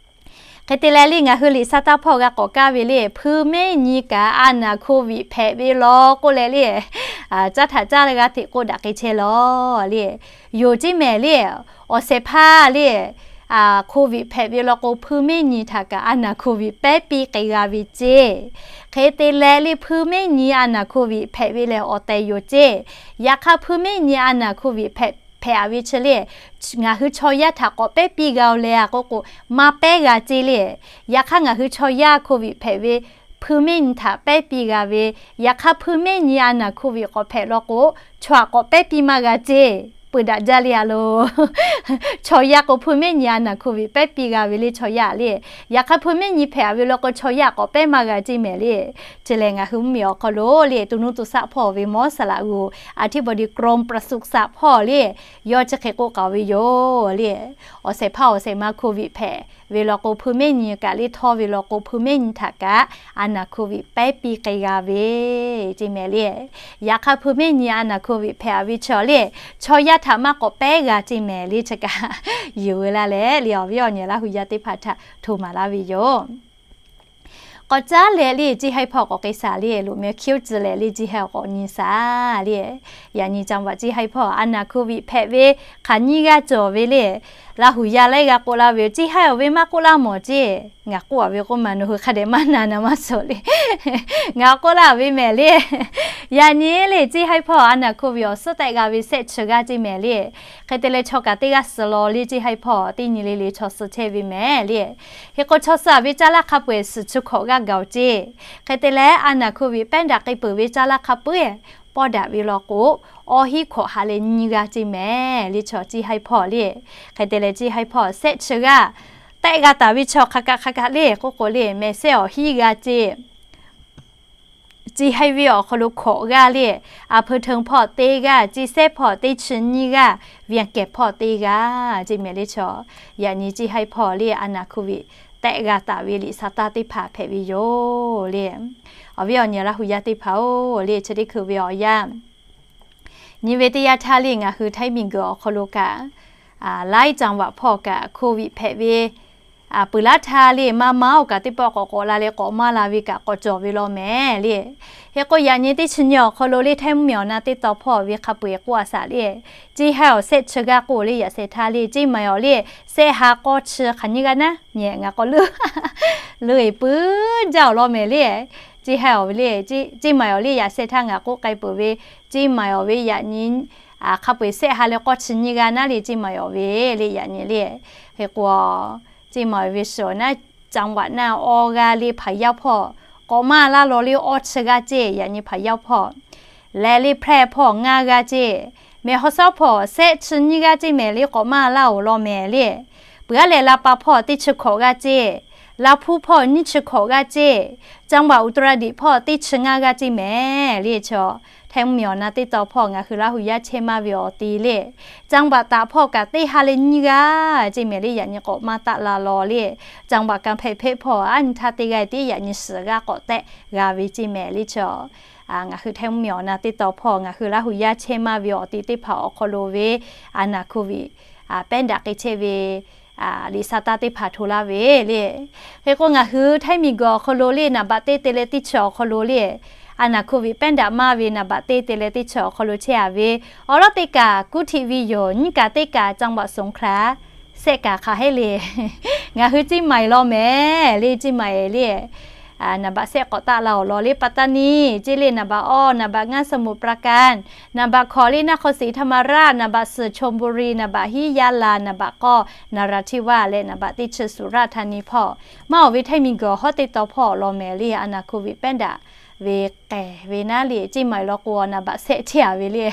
Hk'e te leh le ngaˬ hui liꞈ sa taˇ hpawˇ g'a k'awꞈ kaˇ ve le, hpui mehˆ nyi kaꞈ a naˍ hk'oˆ viꞈ hpehꞈ ve law k'oˆ leh le, caˉ htaꞈ caˇ leh g'a hteꞈ k'oˆ daꞈ k'ai chehˇ law le. Yoˬ ceˇ mehˍ le, awˬ shehˍ hpaˇ le, hk'oˆ viꞈ hpehꞈ ve law k'o hpui mehˆ nyi htaꞈ kaꞈ a naˍ hk'oˆ viꞈ pehˉ piˇ k'ai g'a ve ceˇ. Hk'e te leh le hpui mehˆ nyi a naˍ hk'oˆ viꞈ hpehꞈ ve lehˬ awˬ tehˬ yoˬ ceˇ. Yaꞈ hk'aˇ hpui mehˆ nyi a naˍ hk'oˆ viꞈ hpehꞈ hpehꞈ a ve chi le, ngaˬ hui chaw yaˇ htaꞈ k'awꞈ pehˉ piˇ g'a-o leh a k'oˆ k'o, maˇ pehˉ g'a ceˇ le. Yaꞈ hk'aˇ ngaˬ hui chaw yaˇ hk'oˆ viꞈ hpehꞈ ve hpui mehˆ nyi htaꞈ pehˉ piˇ g'a ve, yaꞈ hk'aˇ hpui mehˆ nyi a naˍ hk'oˆ viꞈ k'awꞈ hpehꞈ law k'o, chaw aꞈ k'awꞈ pehˉ piˇ maˇ g'a ceˇ. Peuˬ daꞈ jaˇ le a lo. Chaw yaˇ k'o hpui mehˆ nyi a naˍ hk'oˆ viꞈ pehˉ piˇ g'a ve le chaw yaˇ le. Yaꞈ hk'aˇ hpui mehˆ nyi hpehꞈ a ve law k'o chaw yaˇ k'awꞈ pehˉ maˇ g'a ceˇ mehˍ le. Chi lehˬ ngaˬ hui mvuhˇmiˬ awˬ hk'aw lo le to nuˇ to shaˆ hpawˇ ve mawˇ saˍ laꞈ g'oˬ อธิบดีกรมปศุสัตว์ hpawˇ le, yawˇ chi hk'e k'oˆ k'aoˍ ve yoˬ le. Awˬ shehˍ hpaˇ awˬ shehˍ ma hk'oˆ viꞈ hpehꞈ ve law k'o hpui mehˆ nyi kaꞈ le htawˇ ve law k'o hpui mehˆ nyi htaꞈ kaꞈ a naˍ hk'oˆ viꞈ pehˉ piˇ k'ai g'a ve ceˇ mehˍ le. Yaꞈ hk'aˇ hpui mehˆ nyi a naˍ hk'oˆ viꞈ hpehꞈ a ve chi le, chaw yaˇ htaꞈ maˇ k'awꞈ pehˉ g'a ceˇ mehˍ le chi kaꞈ, yuˬ ve laˇ leh le awˬ viˉ awˬ nyi Laˇ hu yaˇ teˇ hpaˍ htaꞈ hto maˍ laˇ ve yoˬ. K'awꞈ caˉ leh le ceˇ haiˉ hpawˇ k'awꞈ k'ai shaˍ le, loꞈ meh hkiˇ-oˆ tcuh leh le ceˇ haiˉ k'awꞈ nyi shaˍ le. Yaꞈ nyi caˇ vaꞈ ceˇ haiˉ hpawˇ a naˍ hk'oˆ viꞈ hpehꞈ ve hk'aˬ nyiˇ g'aˇ cawˬ ve le. Laˇ hu yaˇ laiˉ g'a k'oˆ laˇ ve yoˬ, ceˇ haiˉ awˬ ve maˇ k'oˆ laˇ mawˬ ceˇ. Ngaˬ k'oˆ a ve k'oˆ ma nawˬ hui hk'a dehꞈ maˇ na na maˇ suhˍ le. Ngaˬ k'oˆ laˇ ve mehˍ le. Yaꞈ nyi le ceˇ haiˉ hpawˇ a naˍ hk'oˆ viꞈ awˬ suhˉ tehˆ g'a ve sehˆ chi g'aˇ ceˇ mehˍ le. Hk'e te leh chaw kaꞈ teˇ g'aˇ suh law le ceˇ haiˉ hpawˇ teˇ nyi le le chaw suh chehˇ ve mehˍ le. Hk'e k'o chaw suh a ve caˇ laˇ hk'a peu-eˬ suhˍ chi hkawꞈ g'aˇ gaˬ-oˬ ceˇ. Hk'e te leh a naˍ hk'oˆ viꞈ pehˉ daꞈ k'ai peuˬ ve caˇ laˇ hk'a peu-eˬ pawˇ daꞈ ve law k'o, awˇ hiˉ hkawꞈ ha leh nyiˇ g'aˇ ceˇ mehˍ le chaw. Ciˇ haiˇ hpawˇ le, hk'e te leh ciˇ haiˇ hpawˇ shehˆ chi g'aˇ tehˆ g'a taˍ ve chaw hk'a kaꞈ hk'a kaꞈ le k'oˆ k'o le, mehˍ sehˉ awˬ hiˉ g'aˇ ceˇ. Ciˇ haiˇ ve awˬ hk'aw lo hkawꞈ g'aˇ le, อำเภอเทิง hpawˇ teˇ g'aˇ, Ciˇ sehˉ hpawˇ teˇ chi nyiˇ g'aˇ, เวียงแก่น hpawˇ teˇ g'aˇ ceˇ mehˍ le chaw. Yaꞈ nyi ciˇ haiˇ hpawˇ le a naˍ โควิด tehˆ g'a taˍ ve liꞈ sha taˇ teˇ hpaˍ hpehꞈ ve yoˬ le. Awˬ viˉ awˬ nyi Laˇ hu yaˇ teˇ hpaˍ-oˬ le, chi teˇ hkui ve awˬ yanˇ nyi ve teˇ yanˇ htaˇ le ngaˬ hui ไทย miˬguiˬ awˬ hk'aw lo kaꞈ, laiˉ จังหวัด hpawˇ kaꞈ โควิด hpehꞈ ve peuˬ laˇ htaˇ le, maˇ maˇ-oˬ kaꞈ teˇ pawˆ k'awꞈ k'awꞈ la leh k'awꞈ maˇ la ve kaꞈ k'awꞈ cawˬ ve law mehˍ le. Hk'e k'o yaꞈ nyi teˇ chi nyi awˬ hk'aw lo le ไทย mvuhˇmiˬ awˬ na teˇ taw hpawˇ ve hk'a peu-eˬ k'oˆ a shaˍ le, ciˇ haiˇ awˬ shehˆ chi g'aˇ k'oˆ le yaꞈ sheh htaˇ le, ciˇ maˍ awˬ le shehˆ ha k'awˇ chi hk'aˬ nyiˇ g'aˇ naˉ nyi ngaˬ k'awꞈ leuˆ leuˆ-eˬ puiˉ jaˇ awˬ law mehˍ le. Ciˇ haiˇ awˬ ve le, ciˇ maˍ awˬ le yaꞈ sheh htaˇ ngaˬ k'oˆ k'ai peuˬ ve, ciˇ maˍ awˬ ve yaꞈ nyi hk'a peu-eˬ shehˆ ha leh k'awˇ chi nyiˇ g'aˇ naˉ le ciˇ maˍ awˬ ve le yaꞈ nyi le. Hk'e k'o, ciˇ maˍ awˬ ve shiˍ awˬ naˉ จังหวัด naˇ awˇ g'aˇ le พะเยา hpawˇ k'awꞈ maˇ laˇ law le awˇ chi g'aˇ ceˇ, yaꞈ nyi พะเยา hpawˇ leh le แพร่ hpawˇ ngaˇ g'aˇ ceˇ, แม่ฮ่องสอน hpawˇ shehˆ chi nyiˇ g'aˇ ceˇ mehˍ le k'awꞈ maˇ laˇ awˬ law mehˍ le. Peuˬ aˉ leh ลำปาง hpawˇ teˇ chi hkawꞈ g'aˇ ceˇ, Laˇ hpuˇ hpawˇ nyiˇ chi hkawꞈ g'aˇ ceˇ, จังหวัดอุตรดิตถ์ hpawˇ teˇ chi ngaˇ g'aˇ ceˇ mehˍ le chaw. ไทย mvuhˇmiˬ awˬ na teˇ taw hpawˇ ngaˬ hui Laˇ hu yaˇ chehˇ maˇ ve awˬ ti le, จังหวัดตาก hpawˇ kaꞈ teˇ ha leh nyiˇ g'aˇ ceˇ mehˍ le yaꞈ nyi k'awꞈ maˇ taˆ la law le. จังหวัดกำแพงเพชร hpawˇ aˉ nyi htaˇ teˇ g'aˇ tiˉ yaꞈ nyi shiˍ g'aˇ k'awꞈ tehˆ g'a ve ceˇ mehˍ le chaw. Ngaˬ hui ไทย mvuhˇmiˬ awˬ na teˇ taw hpawˇ ngaˬ hui Laˇ hu yaˇ chehˇ maˇ ve awˬ ti teˇ hpaˍ awˬ hk'aw lo ve a naˍ โควิด pehˉ daꞈ k'ai chehˇ ve liꞈ sha taˇ teˇ hpaˍ hto laˇ ve le. Hk'e k'o ngaˬ hui ไทย miˬguiˬ awˬ hk'aw lo le นับ baꞈ teˇ te leh teˇ chi awˬ hk'aw lo le, a naˍ โควิด pehˉ daꞈ maˇ ve นับ baꞈ teˇ te leh teˇ chi awˬ hk'aw lo chehˇ a ve awˬ lawn teˇ kaꞈ กรุงเทพ ve yoˬ. Nyiˇ kaꞈ teˇ kaꞈ จังหวัดสงขลา shehˆ kaꞈ hk'aˬ heˆ le. Ngaˬ hui ciˇ maˍ-eˬ law mehˍ le, ciˇ maˍ-eˬ le. นับ baꞈ shehˆ k'awꞈ taˆ la awˬ lawn le ปัตตานี ceˇ le, นับ baꞈ awˇ นับ baꞈ ngaˇ สมุทรปราการ, นับ baꞈ hkawꞈ le นครศรีธรรมราช, นับ baꞈ suhˍ ชลบุรี, นับ baꞈ hiˉ ยะลา, นับ baꞈ k'awˇ นราธิวาส leh นับ baꞈ teˇ chi สุราษฎร์ธานี hpawˇ maˇ awˬ ve ไทย miˬguiˬ hawˉ teˇ taw hpawˇ awˬ lawn mehˍ le a naˍ โควิด pehˉ daꞈ ve k'ehˬ ve naˉ le, ciˇ maˍ-eˬ law k'o นับ baꞈ shehˆ chehˇ a ve le.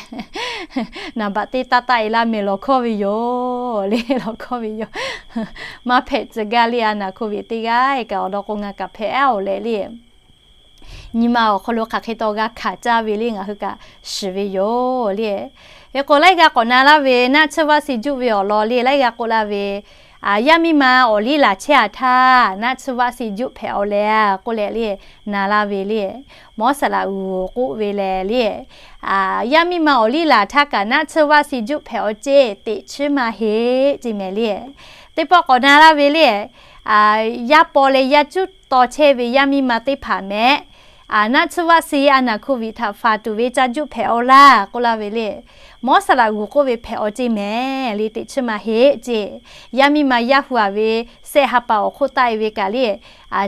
นับ baꞈ teˇ taˇ taˆ-e laˇ mehˍ lawˬ hkawˇ ve yoˬ le, lawˬ hkawˇ ve yoˬ. Maˇ hpehꞈ tcuh gaˇ le a naˍ โควิด teˇ g'aˇ kaꞈ awˬ lawn k'o ngaˬ kaꞈ hpehꞈ aˉ-oˬ leh le. Nyi ma awˬ hk'aw lo hk'aˬ hk'e taw g'a hkanˍ caˇ ve le ngaˬ hui kaꞈ shiˍ ve yoˬ le. Hk'e k'o laiˉ g'aˇ k'awꞈ na laˇ ve naˆ tsuhˇ vaˆ si juˆ ve awˬ lawn le laiˉ g'aˇ k'oˆ laˇ ve, yaˇ miˇ ma awˬ liˇ laˬ chehˇ a htaˇ naˆ tsuhˇ vaˆ si juˆ hpehꞈ-aw leh k'oˆ leh le, na laˇ ve le. Mawˉ saˍ laꞈ g'uˬ k'oˆ ve lehˬ le, yaˇ miˇ ma awˬ liˇ laˬ htaˇ kaꞈ naˆ tsuhˇ vaˆ si juˆ hpehꞈ-aw ceˇ, teꞈ chiˉ ma heˆ ceˇ mehˍ le. Teˇ pawˆ k'awꞈ na laˇ ve le, yaˇ paw leh yaˇ cuˉ taw chehˇ ve yaˇ miˇ ma teˇ hpaˍ mehˍ, naˆ tsuhˇ vaˆ si a naˍ โควิด htaꞈ faˍ tuˬ ve ca juˆ hpehꞈ-aw laˇ k'oˆ laˇ ve le. Mawˉ saˍ laꞈ g'uˬ k'oˆ ve hpehꞈ-aw ceˇ mehˍ le, teꞈ chiˉ ma heˆ ceˇ. Yaˇ miˇ ma yaˇ hu-a ve shehˆ ha pa awˬ hk'oˆ taˆ-e ve kaꞈ le,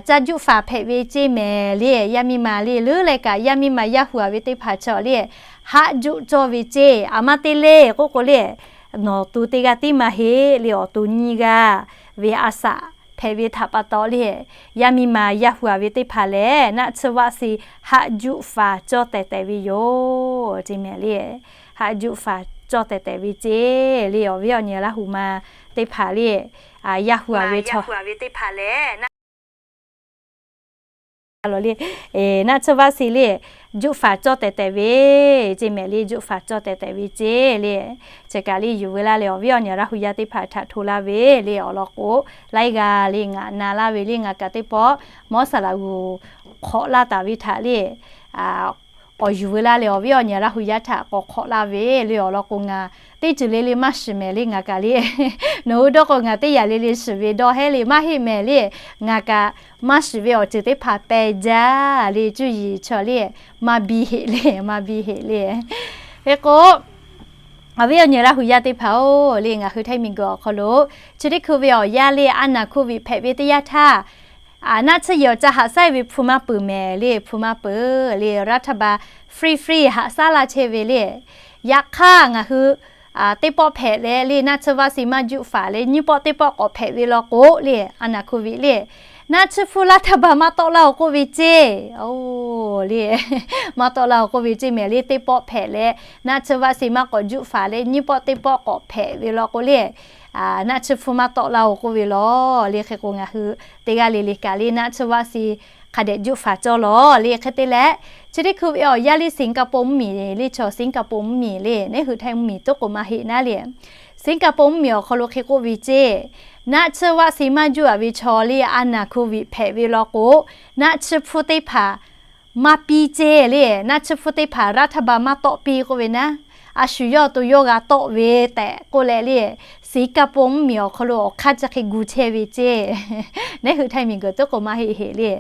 ca juˆ faˍ hpehꞈ ve ceˇ mehˍ le. Yaˇ miˇ ma le leuˉ leh kaꞈ yaˇ miˇ ma yaˇ hu-a ve teˇ hpaˍ chaw le, haˆ juˆ cawˇ ve ceˇ. A ma te le k'oˆ k'o le, nawˬ to teˇ g'aˇ tiˉ ma heˆ le, awˬ to nyiˇ g'aˇ ve a shaꞈ hpehꞈ ve htaꞈ pa taw le, yaˇ miˇ ma yaˇ hu-a ve teˇ hpaˍ lehˬ naˆ tsuhˇ vaˆ si haˆ juˆ faˍ cawˇ tehˬ tehˬ ve yoˬ ceˇ mehˍ le. Haˆ juˆ faˍ cawˇ tehˬ tehˬ ve ceˇ le, awˬ viˉ awˬ nyi Laˇ hu ma teˇ hpaˍ le, yaˇ hu-a ve chaw le, naˆ tsuhˇ vaˆ si le, juˆ faˍ cawˇ tehˬ tehˬ ve ceˇ mehˍ le, juˆ faˍ cawˇ tehˬ tehˬ ve ceˇ le. Chi kaꞈ le yuˬ ve laˇ leh awˬ viˉ awˬ nyi Laˇ hu yaˇ teˇ hpaˍ htaꞈ hto laˇ ve le, awˬ lawn k'o, laiˉ g'aˇ le ngaˬ na laˇ ve le ngaˬ kaꞈ teˇ pawˆ mawˉ saˍ laꞈ g'uˬ hk'awꞈ laˇ taˍ ve htaꞈ le k'awꞈ yuˬ ve laˇ leh awˬ viˉ awˬ nyi Laˇ hu yaˇ htaꞈ k'awꞈ hk'awꞈ laˇ ve le, awˬ lawn k'o ngaˬ teˇ ceuˬ le le maˇ shiˍ mehˍ le ngaˬ kaꞈ le, nawˬ hui dawˇ k'o ngaˬ teˇ yaꞈ le le shiˍ ve dawˇ heˆ le maˇ heˆ mehˍ le, ngaˬ kaꞈ maˇ shiˍ ve awˬ ceuˬ teˇ hpaˍ pehˬ jaˇ le, cuˇ yiˍ chaw le, maˇ biˇ heˆ le, maˇ biˇ heˆ le. Hk'e k'o, awˬ viˉ awˬ nyi Laˇ hu yaˇ teˇ hpaˍ-oˬ le, ngaˬ hui ไทย miˬguiˬ awˬ hk'aw lo chi teˇ hkui ve awˬ yanˇ le a naˍ โควิด hpehꞈ ve teˇ yanˇ htaˇ, naˆ tsuhˇ yehˬ awˬ ca haꞈ shaˉ ve hpu maˇ peuˬ mehˍ le, hpu maˇ peuˬ le, รัฐบาล free free haꞈ shaˉ laˇ chehˇ ve le. Yaꞈ hk'aˇ ngaˬ hui teˇ pawˆ hpehꞈ leh le naˆ tsuhˇ vaˆ si maˇ juˆ faˍ le nyiˇ pawˆ teˇ pawˆ k'awꞈ hpehꞈ ve law k'o le, a naˍ โควิด le, Naˆ tsuhˇ hpu รัฐบาล maˇ tawˆ laˇ-oˬ k'oˆ ve ceˇ. Oˬ le, maˇ tawˆ laˇ-oˬ k'oˆ ve ceˇ mehˍ le. Teˇ pawˆ hpehꞈ leh naˆ tsuhˇ vaˆ si maˇ k'awꞈ juˆ faˍ leh, nyiˇ pawˆ teˇ pawˆ k'awꞈ hpehꞈ ve law k'o le, naˆ tsuhˇ hpu maˇ tawˆ laˇ-oˬ k'oˆ ve law le. Hk'e k'o ngaˬ hui teˇ g'aˇ le le kaꞈ le naˆ tsuhˇ vaˆ si hk'a dehꞈ juˆ faˍ cawˇ law le. Hk'e te leh, chi teˇ hkui ve awˬ yaˇ le Singapore mvuhˇmiˬ le, chaw Singapore mvuhˇmiˬ le, neˉ hui Htaiˇ mvuhˇmiˬ tuˉ k'o maˇ heˆ naˉ le. Singapore mvuhˇmiˬ awˬ hk'aw lo hk'e k'oˆ ve ceˇ, naˆ tsuhˇ vaˆ si maˇ juˆ-a ve chaw le a naˍ โควิด hpehꞈ ve law k'o, naˆ tsuhˇ hpu teˇ hpaˍ maˇ piˇ ceˇ le. Naˆ tsuhˇ hpu teˇ hpaˍ รัฐบาล maˇ tawˆ piˇ k'oˆ ve naˉ, a shu yawˇ to yawˇ g'a tawˆ ve tehꞈ k'oˆ leh le, Singapore mvuhˇmiˬ awˬ hk'aw lo awˬ hk'aˇ chi hk'e gu chehˇ ve ceˇ. Neˉ hui Htaiˇ miˬguiˬ tuˉ k'o maˇ heˆ heˆ le.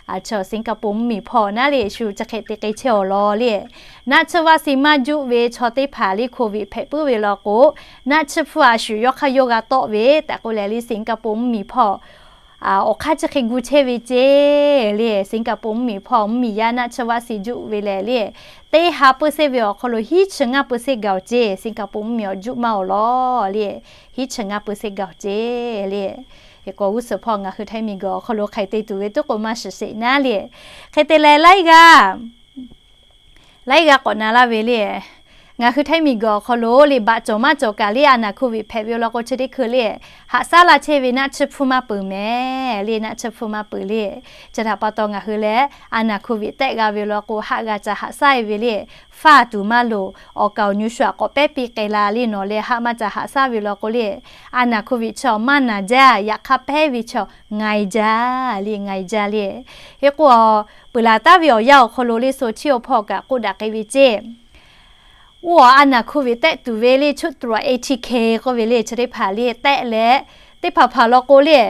Chaw Singapore mvuhˇmiˬ hpawˇ naˉ le, shu chi hk'e te k'ai chehˇ-aw law le. Naˆ tsuhˇ vaˆ si maˇ juˆ ve chaw teˇ hpaˍ le โควิด hpehꞈ puiˉ ve law k'o, naˆ tsuhˇ hpu a shu yawˇ hk'aˇ yawˇ g'a tawˆ ve tehꞈ k'oˆ leh le, Singapore mvuhˇmiˬ hpawˇ awˬ hk'aˇ chi hk'e gu chehˇ ve ceˇ le. Singapore mvuhˇmiˬ hpawˇ mvuhˇmiˬ yaˇ naˆ tsuhˇ vaˆ si juˆ ve leh le, teˇ ha เปอร์เซ็นต์ ve awˬ hk'aw lo hiˉ chi ngaˇ เปอร์เซ็นต์ gaˬ-oˬ ceˇ. Singapore mvuhˇmiˬ awˬ juˆ maˇ awˬ law le, hiˉ chi ngaˇ เปอร์เซ็นต์ gaˬ-oˬ ceˇ le. Hk'e k'o g'uˇ suhˍ hpawˇ ngaˬ hui Htaiˇ miˬguiˬ awˬ hk'aw lo hk'ai te tuˬ ve tuˉ k'o maˇ shiˍ sheˍ naˉ le. Hk'e te leh laiˉ g'aˇ laiˉ g'aˇ k'awꞈ na laˇ ve le. Ngaˬ hui Htaiˇ miˬguiˬ awˬ hk'aw lo le baꞈ cawˬ maˇ cawˬ kaꞈ le a naˍ โควิด hpehꞈ ve law k'o chi teˇ hkui le, haꞈ shaˉ la chehˇ ve naˆ tsuhˇ hpu maˇ peuˬ mehˍ le, naˆ tsuhˇ hpu maˇ peuˬ le. Chi htaꞈ pa taw ngaˬ hui leh a naˍ โควิด tehˆ g'a ve law k'o haˆ g'a ca haꞈ shaˉ-e ve le. Faˇ tuˬ maˇ loˍ, awˬ kaˍ awˬ nu shu aꞈ k'awꞈ pehˉ piˇ k'ai la le nawˬ leh haˆ maˇ ca haꞈ shaˉ ve law k'o le, a naˍ โควิด chaw maˇ naˬ jaˇ, yaꞈ hk'aˇ pehˉ ve chaw nga-e jaˇ le, nga-e jaˇ le. Hk'e k'o, peuˬ laˬ taˉ ve awˬ yanˇ awˬ hk'aw lo le so chiˇ awˬ hpawˇ kaꞈ k'oˆ daꞈ k'ai ve ceˇ. Oˇ a naˍ โควิด tehˆ tuˬ ve le ชุดตรวจ เอทีเค k'oˆ ve le chi teˇ hpaˍ le tehˆ leh, teˇ hpaˍ hpaˍ law k'o le,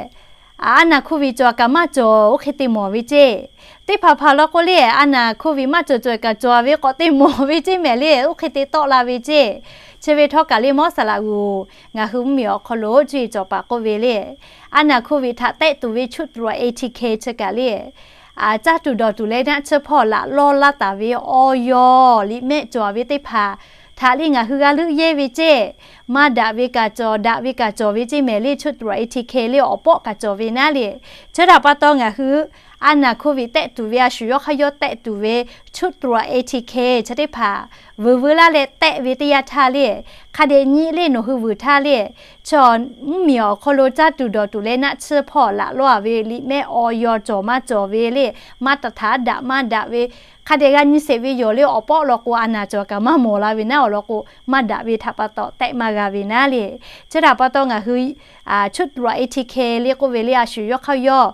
a naˍ โควิด cawˬ kaꞈ maˇ cawˬ oˇ hk'e te mawˬ ve ceˇ. Teˇ hpaˍ hpaˍ law k'o le, a naˍ โควิด maˇ cawˬ cawˬ kaꞈ cawˬ ve k'awꞈ te mawˬ ve ceˇ mehˍ le, oˇ hk'e te tawˆ la ve ceˇ. Chi ve htawˇ kaꞈ le mawˇ saˍ laꞈ g'uˬ ngaˬ hui mvuhˇmiˬ awˬ hk'aw lo cuˇ yiˍ cawˬ paˍ k'oˆ ve le, a naˍ โควิด htaꞈ tehˆ tuˬ ve ชุดตรวจ เอทีเค chi kaꞈ le, caˇ tuˬ dawˬ tuˬ leh naˆ tsuhˇ hpawˇ laꞈ lawˇ laˇ taˍ ve ออย liꞈ mehˆ cawˬ ve teˇ hpaˍ htaꞈ le ngaˬ hui g'a leuˆ yehˇ ve ceˇ. Maˇ daꞈ ve kaꞈ cawˬ, daꞈ ve kaꞈ cawˬ ve ceˇ mehˍ le ชุดตรวจ เอทีเค le awˬ pawˆ kaꞈ cawˬ ve naˉ le. Chi htaꞈ pa taw ngaˬ hui a naˍ โควิด tehˆ tuˬ ve a shu yawˇ hk'aˇ yawˇ tehˆ tuˬ ve ชุดตรวจ เอทีเค chi teˇ hpaˍ vuiˬ veu laˇ leh tehˆ ve teˇ yanˇ htaˇ le, hk'a dehꞈ nyi le nawˬ hui vuiˬ htaˇ le, chaw mvuhˇmiˬ awˬ hk'aw lo caˇ tuˬ dawˬ tuˬ leh naˆ tsuhˇ hpawˇ laꞈ lawˇ-a ve liꞈ mehˆ ออย cawˬ maˇ cawˬ ve le, maˇ taꞈ htaꞈ daꞈ maˇ daꞈ ve, hk'a dehꞈ g'a nyi sheˍ ve yoˬ le. Awˬ pawˆ law k'o a naˍ cawˬ kaꞈ maˇ mawˬ la ve naˉ awˬ lawn k'o, maˇ daꞈ ve htaꞈ pa taw tehˆ maˇ g'a ve naˉ le. Chi htaꞈ pa taw ngaˬ hui ชุดตรวจ เอทีเค le k'oˆ ve le a shu yawˇ hk'aˇ yawˇ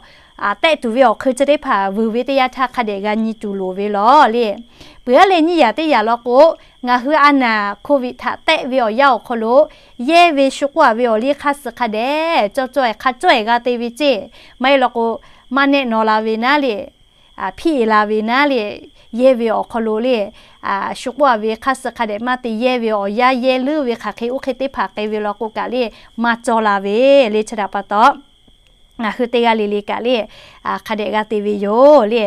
tehˆ tuˬ ve awˬ hk'eun chi teˇ hpaˍ vuiˬ ve teˇ yanˇ htaˇ hk'a dehꞈ g'a nyi tuˬ loˍ ve law le. Peuˬ-a leh nyiˇ yaꞈ teˇ yaꞈ law k'o, ngaˬ hui a naˍ โควิด htaꞈ tehˆ ve awˬ yanˇ awˬ hk'aw lo yehˇ ve shu k'oˆ-a ve awˬ liˇ hk'aˇ suh hk'a dehꞈ cawˇ cawˇ-e hk'a cawˇ-e g'a te ve ceˇ. Maˇ heˆ law k'o, maˇ nehˆ naw la ve naˉ le, hpiˆ-e la ve naˉ le, yehˇ ve awˬ hk'aw lo le shu k'oˆ-a ve hk'aˇ suh hk'a dehꞈ maˇ te yehˇ ve awˬ yanˇ yehˇ leuˉ ve hk'aˬ hk'e oˇ hk'e teˇ hpaˍ k'ai ve law k'o kaꞈ le, maˇ cawˇ la ve le. Chi htaꞈ pa taw ngaˬ hui teˇ g'aˇ le le kaꞈ le hk'a dehꞈ g'a te ve yoˬ le.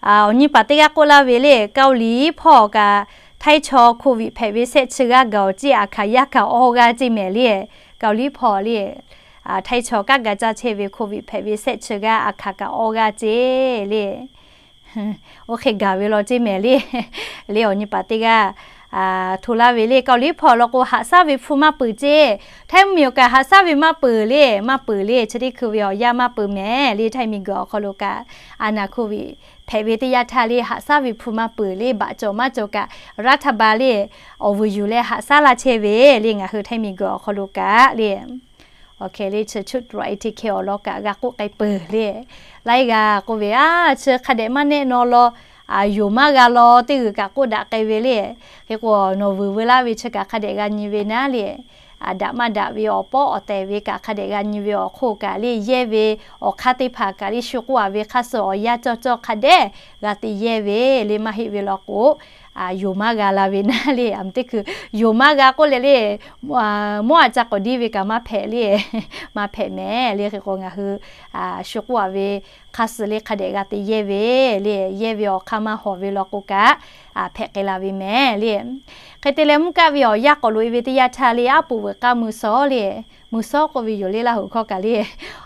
Awˬ nyi paˍ teˇ g'aˇ k'oˆ laˇ ve le, Kaoˍliˍ hpawˇ kaꞈ Htaiˇ chaw โควิด hpehꞈ ve shehˆ chi g'aˇ gaˬ-oˬ ceˇ, a hkaˍ yaˇ kaꞈ awˇ g'aˇ ceˇ mehˍ le. Kaoˍliˍ hpawˇ le, Htaiˇ chaw kanˉ ga caˇ chehˇ ve โควิด hpehꞈ ve shehˆ chi g'aˇ a hkaˍ kaꞈ awˇ g'aˇ ceˇ le. Oˇ hk'e gaˬ ve law ceˇ mehˍ le. Le awˬ nyi paˍ teˇ g'aˇ hto laˇ ve le, Kaoˍliˍ hpawˇ law k'o haꞈ shaˉ ve hpu maˇ peuˬ ceˇ. Htaiˇ mvuhˇmiˬ awˬ kaꞈ haꞈ shaˉ ve maˇ peuˬ le, maˇ peuˬ le. Chi teˇ hkui ve awˬ yanˇ maˇ peuˬ mehˍ le. Htaiˇ miˬguiˬ awˬ hk'aw lo kaꞈ a naˍ โควิด hpehꞈ ve teˇ yanˇ htaˇ le haꞈ shaˉ ve hpu maˇ peuˬ le, baꞈ cawˬ maˇ cawˬ kaꞈ รัฐบาล le awˬ vuiˬ yuˬ leh haꞈ shaˉ laˇ chehˇ ve le ngaˬ hui Htaiˇ miˬguiˬ awˬ hk'aw lo kaꞈ le. Awˬ hk'e le chi ชุดตรวจ เอทีเค awˬ lawn kaꞈ g'a k'oˆ k'ai peuˬ le. Laiˉ g'aˇ k'oˆ ve, a, chi hk'a dehꞈ maˇ nehˆ naw law, yonˍ maˇ g'a law teˇ g'uiˬ kaꞈ k'oˆ daꞈ k'ai ve le. Hk'e k'o nawˬ vuiˬ veu laˇ ve chi kaꞈ hk'a dehꞈ g'a nyi ve naˉ le. Daꞈ maˇ daꞈ ve awˬ pawˆ awˬ tehˬ ve kaꞈ hk'a dehꞈ g'a nyi ve awˬ hk'oˆ kaꞈ le, yehˇ ve awˬ hk'aˇ teˇ hpaˍ kaꞈ le shu k'oˆ-a ve hk'aˇ suh awˬ yanˇ cawˇ cawˇ hk'a dehꞈ g'a te yehˇ ve le. Maˇ heˆ ve law k'o, yonˍ maˇ g'a la ve naˉ le. A, teˇ hkui yonˍ maˇ g'a k'oˆ leh le, mawˇ a ca k'awꞈ diˇ ve kaꞈ maˇ hpehꞈ le. Maˇ hpehꞈ mehˍ le. Hk'e k'o ngaˬ hui shu k'oˆ-a ve hk'a suhˍ le hk'a dehꞈ g'a te yehˇ ve le. Yehˇ ve awˬ hk'aˇ maˇ hawˍ ve law k'o kaꞈ, hpehꞈ k'ai la ve mehˍ le. Hk'e te leh mvuhˇ kaˆ ve awˬ yanˇ k'awꞈ loꞈ e ve teˇ yanˇ htaˇ le, aˉ poꞈ veuꞈ k'aˇ mui sawˉ le, mui sawˉ k'oˆ ve yoˬ le Laˇ huˍ hkawˇ kaꞈ le,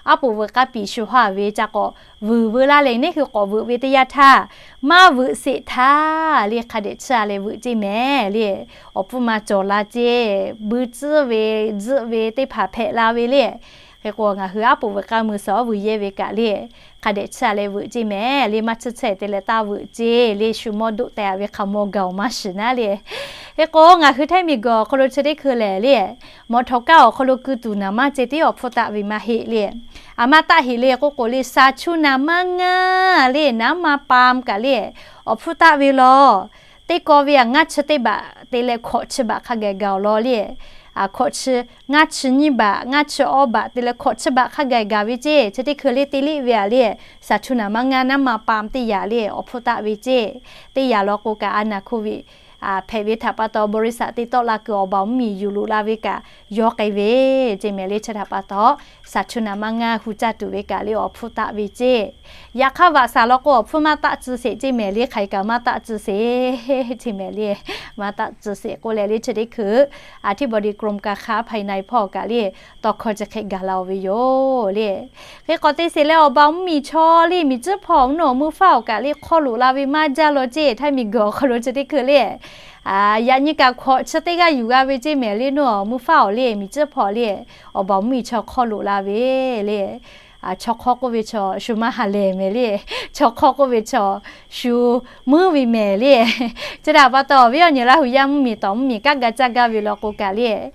aˉ poꞈ veuꞈ k'aˇ piˍ shu haˇ ve ca k'awꞈ vuiˬ veu laˇ leh, neˇ hui k'awꞈ veuꞈ ve teˇ yanˇ htaˇ, maˇ veuꞈ sheˍ htaˇ le hk'a dehꞈ chiˇ a leh veuꞈ ceˇ mehˍ le. Awˬ pfuhˇ ma cawˬ la ceˇ, bui tcuhˉ ve, tzuhˆ ve teˇ hpaˍ hpehꞈ la ve le. Hk'e k'o ngaˬ hui aˉ poꞈ veuꞈ k'aˇ mui sawˉ vuiˬ yehˇ ve kaꞈ le, hk'a dehꞈ chiˇ a leh veuꞈ ceˇ mehˍ le. Maˇ chiˇ chehˇ te leh taˇ veuꞈ ceˇ le. Shu mawˇ doˆ teh a ve hk'a mawˇ gaˬ-oˬ maˇ shiˍ naˉ le. Hk'e k'o ngaˬ hui htaiˇ miˬ guiˬ awˬ hk'aw lo chi teˇ hkui lehˬ le, mawꞈ htawˍ kaˇ awˬ hk'aw lo keu tuˬ naˍ maˇ ceh tiˉ awˬ hpfuhˇ taˆ ve maˇ heˆ le. A maˇ taˆ heˆ le k'oˆ k'o le, sa chuˇ naˍ maˇ ngaˇ le naˉ ma pam kaꞈ le, awˬ hpfuhˇ taˆ ve law. Teˇ kaw ve a ngaˇ chi teˇ baꞈ te leh hkawꞈ chi baꞈ hk'a gaˬ gaˬ awˬ lawn le. Hkawꞈ chi, ngaˇ chi nyiˇ baꞈ, ngaˇ chi awˇ baꞈ te leh hkawꞈ chi baꞈ hk'a gaˬ gaˬ ve ceˇ. Chi teˇ hkui le te liˇ ve a le, sa chuˇ naˍ maˇ ngaˇ naˉ ma pam teˇ yaꞈ le awˬ hpfuhˇ taˆ ve ceˇ. Teˇ yaꞈ law k'o kaꞈ a naˍ hk'oˆ ve hpehꞈ ve htaꞈ pa taw บริษัท te tawˆ la kuiˬ awˬ baˬ mvuhˇ miˬ yuˬ loꞈ la ve kaꞈ yawˇ k'ai ve ceˇ mehˍ le. Chi htaꞈ pa taw, sa chuˇ naˍ maˇ ngaˇ hu caˇ tuˬ ve kaꞈ le awˬ hpfuhˇ taˆ ve ceˇ. Yaꞈ hk'aˇ vaꞈ shaˍ law k'o awˬ hpfuhˇ maˇ taˆ tcuh sheˍ ceˇ mehˍ le. Hk'aˬ hk'e kaꞈ maˇ taˆ tcuh sheˍ ceˇ mehˍ le. Maˇ taˆ tcuh sheˍ k'oˆ leh le chi teˇ hkui อธิบดีกรมการค้าภายใน hpawˇ kaꞈ le tawˇ hkawˇ chi hk'e gaˬ la-oˬ ve yoˬ le. Hk'e k'awꞈ te sheˍ leh awˬ baˬ mvuhˇ miˬ chaw le miˬ tcuhˉ hpawˇ mvuhˇ naw mui faˉ awˬ kaꞈ le hk'aw loꞈ la ve maˇ jaˇ law ceˇ. Htaiˇ miˬ guiˬ awˬ hk'aw lo chi teˇ hkui le, yaꞈ nyi kaꞈ hkawꞈ chi teˇ g'aˇ yuˬ g'a ve ceˇ mehˍ le. Mvuhˇ naw mui faˉ awˬ le miˬ tcuhˉ hpawˇ le, awˬ baˬ mvuhˇ miˬ chaw hk'aw loꞈ la ve le. Chaw hk'aw k'oˆ ve chaw shu maˇ ha lehˬ mehˍ le. Chaw hk'aw k'oˆ ve chaw shu muiˉ ve mehˍ le. Chi htaꞈ pa taw awˬ viˉ awˬ nyi Laˇ huˍ yaˇ mvuhˇ miˬ tawˍ mvuhˇ miˬ kanˉ ga caˇ gaˇ ve law k'o kaꞈ le,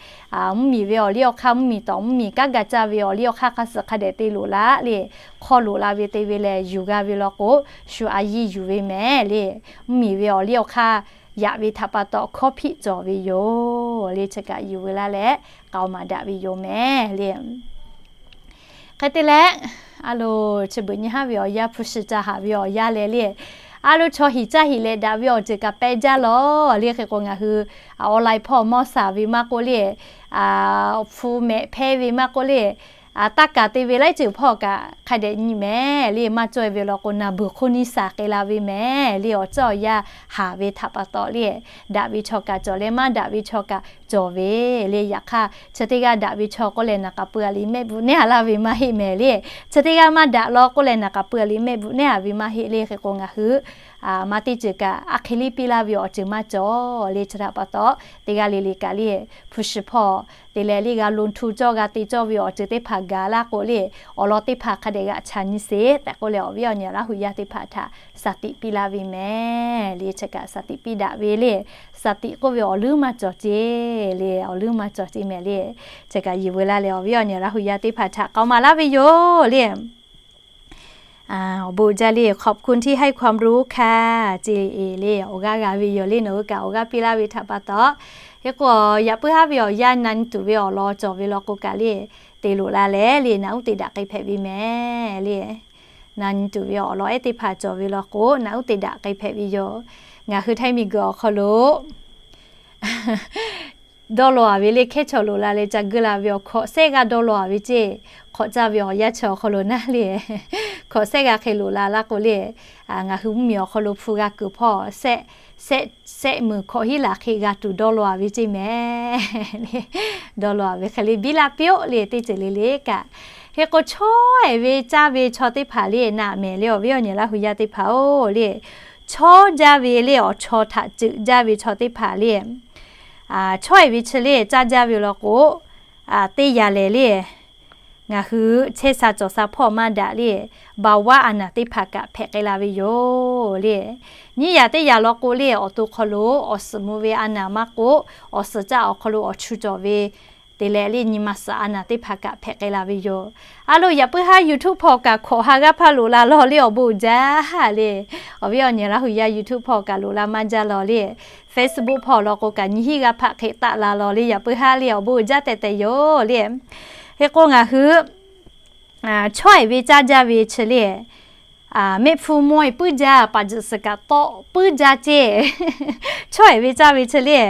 mvuhˇ miˬ ve awˬ liˇ awˬ hk'aˇ mvuhˇ miˬ tawˍ mvuhˇ miˬ kanˉ ga caˇ ve awˬ liˇ awˬ hk'aˇ hk'a suhˍ hk'a dehꞈ te loꞈ la le. Hk'aw loꞈ la ve te ve lehˬ yuˬ g'a ve law k'o, shu a yiˇ yuˬ ve mehˍ le. Mvuhˇ miˬ ve awˬ liˇ awˬ hk'aˇ yaꞈ ve htaꞈ pa taw hkawˇ hpiˆ cawˬ ve yoˬ le. Chi kaꞈ yuˬ ve laˇ leh k'aoˍ maˍ daꞈ ve yoˬ mehˍ le. Hk'e te leh, a lo, chi beuꞈ nyi haˉ ve awˬ yanˇ hpu shi ca haꞈ ve awˬ yanˇ leh le, a lo chaw hiˍ caˇ hiˍ leh daꞈ ve awˬ ceuˬ kaꞈ pehˇ jaˇ lawˬ le. Hk'e k'o ngaˬ hui online hpawˇ mawˇ shaˍ ve maˇ k'oˆ le, hpu mehꞈ hpehˇ ve maˇ k'oˆ le, taˇ kaˍ te ve laiˉ ceuˬ hpawˇ kaꞈ hk'a dehꞈ nyi mehˍ le. Maˇ cawˇ ve law k'o naˬ beuˬ hk'oˆ nyi shaˍ k'ai la ve mehˍ le. Awˬ ceuˬ awˬ yanˇ haˍ ve htaꞈ pa taw le, daꞈ ve chaw kaꞈ cawˬ leh maˇ daꞈ ve chaw kaꞈ cawˬ ve le. Yaꞈ hk'aˇ chi teˇ g'aˇ daꞈ ve chaw k'oˆ leh naˍ k'aꞈ pui a liꞈ mehˆ bvuhꞈ nehˉ a laˇ ve maˇ heˆ mehˍ le. Chi teˇ g'aˇ maˇ daꞈ law k'oˆ leh naˍ k'aꞈ pui a liꞈ mehˆ bvuhꞈ nehˉ a ve maˇ heˆ le. Hk'e k'o ngaˬ hui maˇ teˇ ceuˬ kaꞈ a hk'e liˇ piˇ laˇ ve awˬ ceuˬ maˇ cawˬ le. Chi htaꞈ pa taw teˇ g'aˇ le le kaꞈ le, hpu shi hpawˇ te leh le g'a lo htu cawˇ g'a te cawˇ ve awˬ ceuˬ teˇ hpaˍ gaˬ laˇ k'o le, awˬ lawn teˇ hpaˍ hk'a dehꞈ g'aꞈ cha nyi sheˍ tehꞈ k'oˆ leh awˬ viˉ awˬ nyi Laˇ huˍ yaˇ teˇ hpaˍ htaꞈ shaˍ tiꞈ piˇ laˇ ve mehˍ le. Chi kaꞈ shaˍ tiꞈ piˇ daꞈ ve le. Shaˍ tiꞈ k'oˆ ve awˬ leuˉ maˇ cawˬ ceˇ le, awˬ leuˉ maˇ cawˬ ceˇ mehˍ le. Chi kaꞈ yuˬ veu laˇ leh awˬ viˉ awˬ nyi Laˇ huˍ yaˇ teˇ hpaˍ htaꞈ k'aoˍ maˍ laˇ ve yoˬ le. Awˬ bon jaˇ le, ขอบคุณที่ให้ความรู้ค่ะ ceˇ le, awˬ g'aˇ g'a ve yoˬ le. Nawˬ hui kaꞈ awˬ g'aˇ piˇ laˇ ve htaꞈ pa taw, hk'e k'o yaꞈ puiˉ haˉ ve awˬ yanˇ na nyi tuˬ ve awˬ lawn cawˬ ve law k'o kaꞈ le, te loꞈ la leh le naꞈ uˉ te daꞈ k'ai hpehꞈ ve mehˍ le. Na nyi tuˬ ve awˬ lawn ehˉ teˇ hpaˍ cawˬ ve law k'o naꞈ uˉ te daꞈ k'ai hpehꞈ ve yoˬ. Ngaˬ hui htaiˇ miˬ guiˬ awˬ hk'aw lo dawˇ law a ve le, hkehˉ chaw loꞈ la leh ca geu la ve awˬ hkawꞈ sehˉ g'aˇ dawˇ law a ve ceˇ. Hk'awꞈ caˇ ve awˬ yanˇ chi awˬ hk'aw lo naˉ le, hkawꞈ sehˉ g'aˇ hk'e loꞈ la laˇ k'o le, ngaˬ hui mvuhˇ miˬ awˬ hk'aw lo hpu g'a kuiˬ hpawˇ sehˉ, sehˉ, sehˉ meuˍ hkawꞈ hiˉ laˬ hk'e g'a tuˬ dawˇ law a ve ceˇ mehˍ le. Dawˇ law a ve hk'e le biˇ laˇ piˇ-oˆ le, teˇ ceuˬ le le kaꞈ. Hk'e k'o chawˇ ehˍ ve caˇ ve chaw teˇ hpaˍ le naꞈ mehˍ le, awˬ viˉ awˬ nyi Laˇ huˍ yaˇ teˇ hpaˍ-oˬ le, chawˇ jaˇ ve le, awˬ chaw htaꞈ ceuꞈ jaˇ ve chaw teˇ hpaˍ le, chawˇ ehˍ ve chi le caˇ jaˇ ve law k'o, teˇ yanˇ lehˬ le, ngaˬ hui chehˇ sha cawˬ sha hpawˇ maˇ daꞈ le, ภาวะ a naˍ teˇ hpaˍ kaꞈ hpehꞈ k'ai la ve yoˬ le. Nyiˇ yanˇ teˇ yanˇ law k'o le, awˬ to hk'aw lo awˬ suhˍ mvuh ve a naˍ maˇ k'oˆ, awˬ suhˍ caˆ awˬ hk'aw lo awˬ chu cawˬ ve te leh le nyi ma suhˍ a naˍ teˇ hpaˍ kaꞈ hpehꞈ k'ai la ve yoˬ. A lo yaꞈ puiˉ haˉ YouTube hpawˇ kaꞈ hkawꞈ ha g'aˇ hpaˇ loꞈ la law le, awˬ bon uiˍ jaˇ le. Awˬ viˉ awˬ nyi Laˇ huˍ yaˇ YouTube hpawˇ kaꞈ loꞈ la maˇ jaˇ law le. Facebook hpawˇ law k'o kaꞈ nyi hiˉ g'aˇ hpaˆ hk'e taˆ la law le, yaꞈ puiˉ haˉ le, awˬ bon uiˍ jaˇ tehꞈ tehꞈ yoˬ le. Hk'e k'o ngaˬ hui chawˇ ehˍ ve caˇ jaˇ ve chi le, mehˆ hpfuhˇ mawˇ-e puiˉ jaˇ, paˍ jeuꞈ suhˍ kaꞈ tawˆ puiˉ jaˇ ceˇ. Chawˇ ehˍ ve caˇ ve chi le,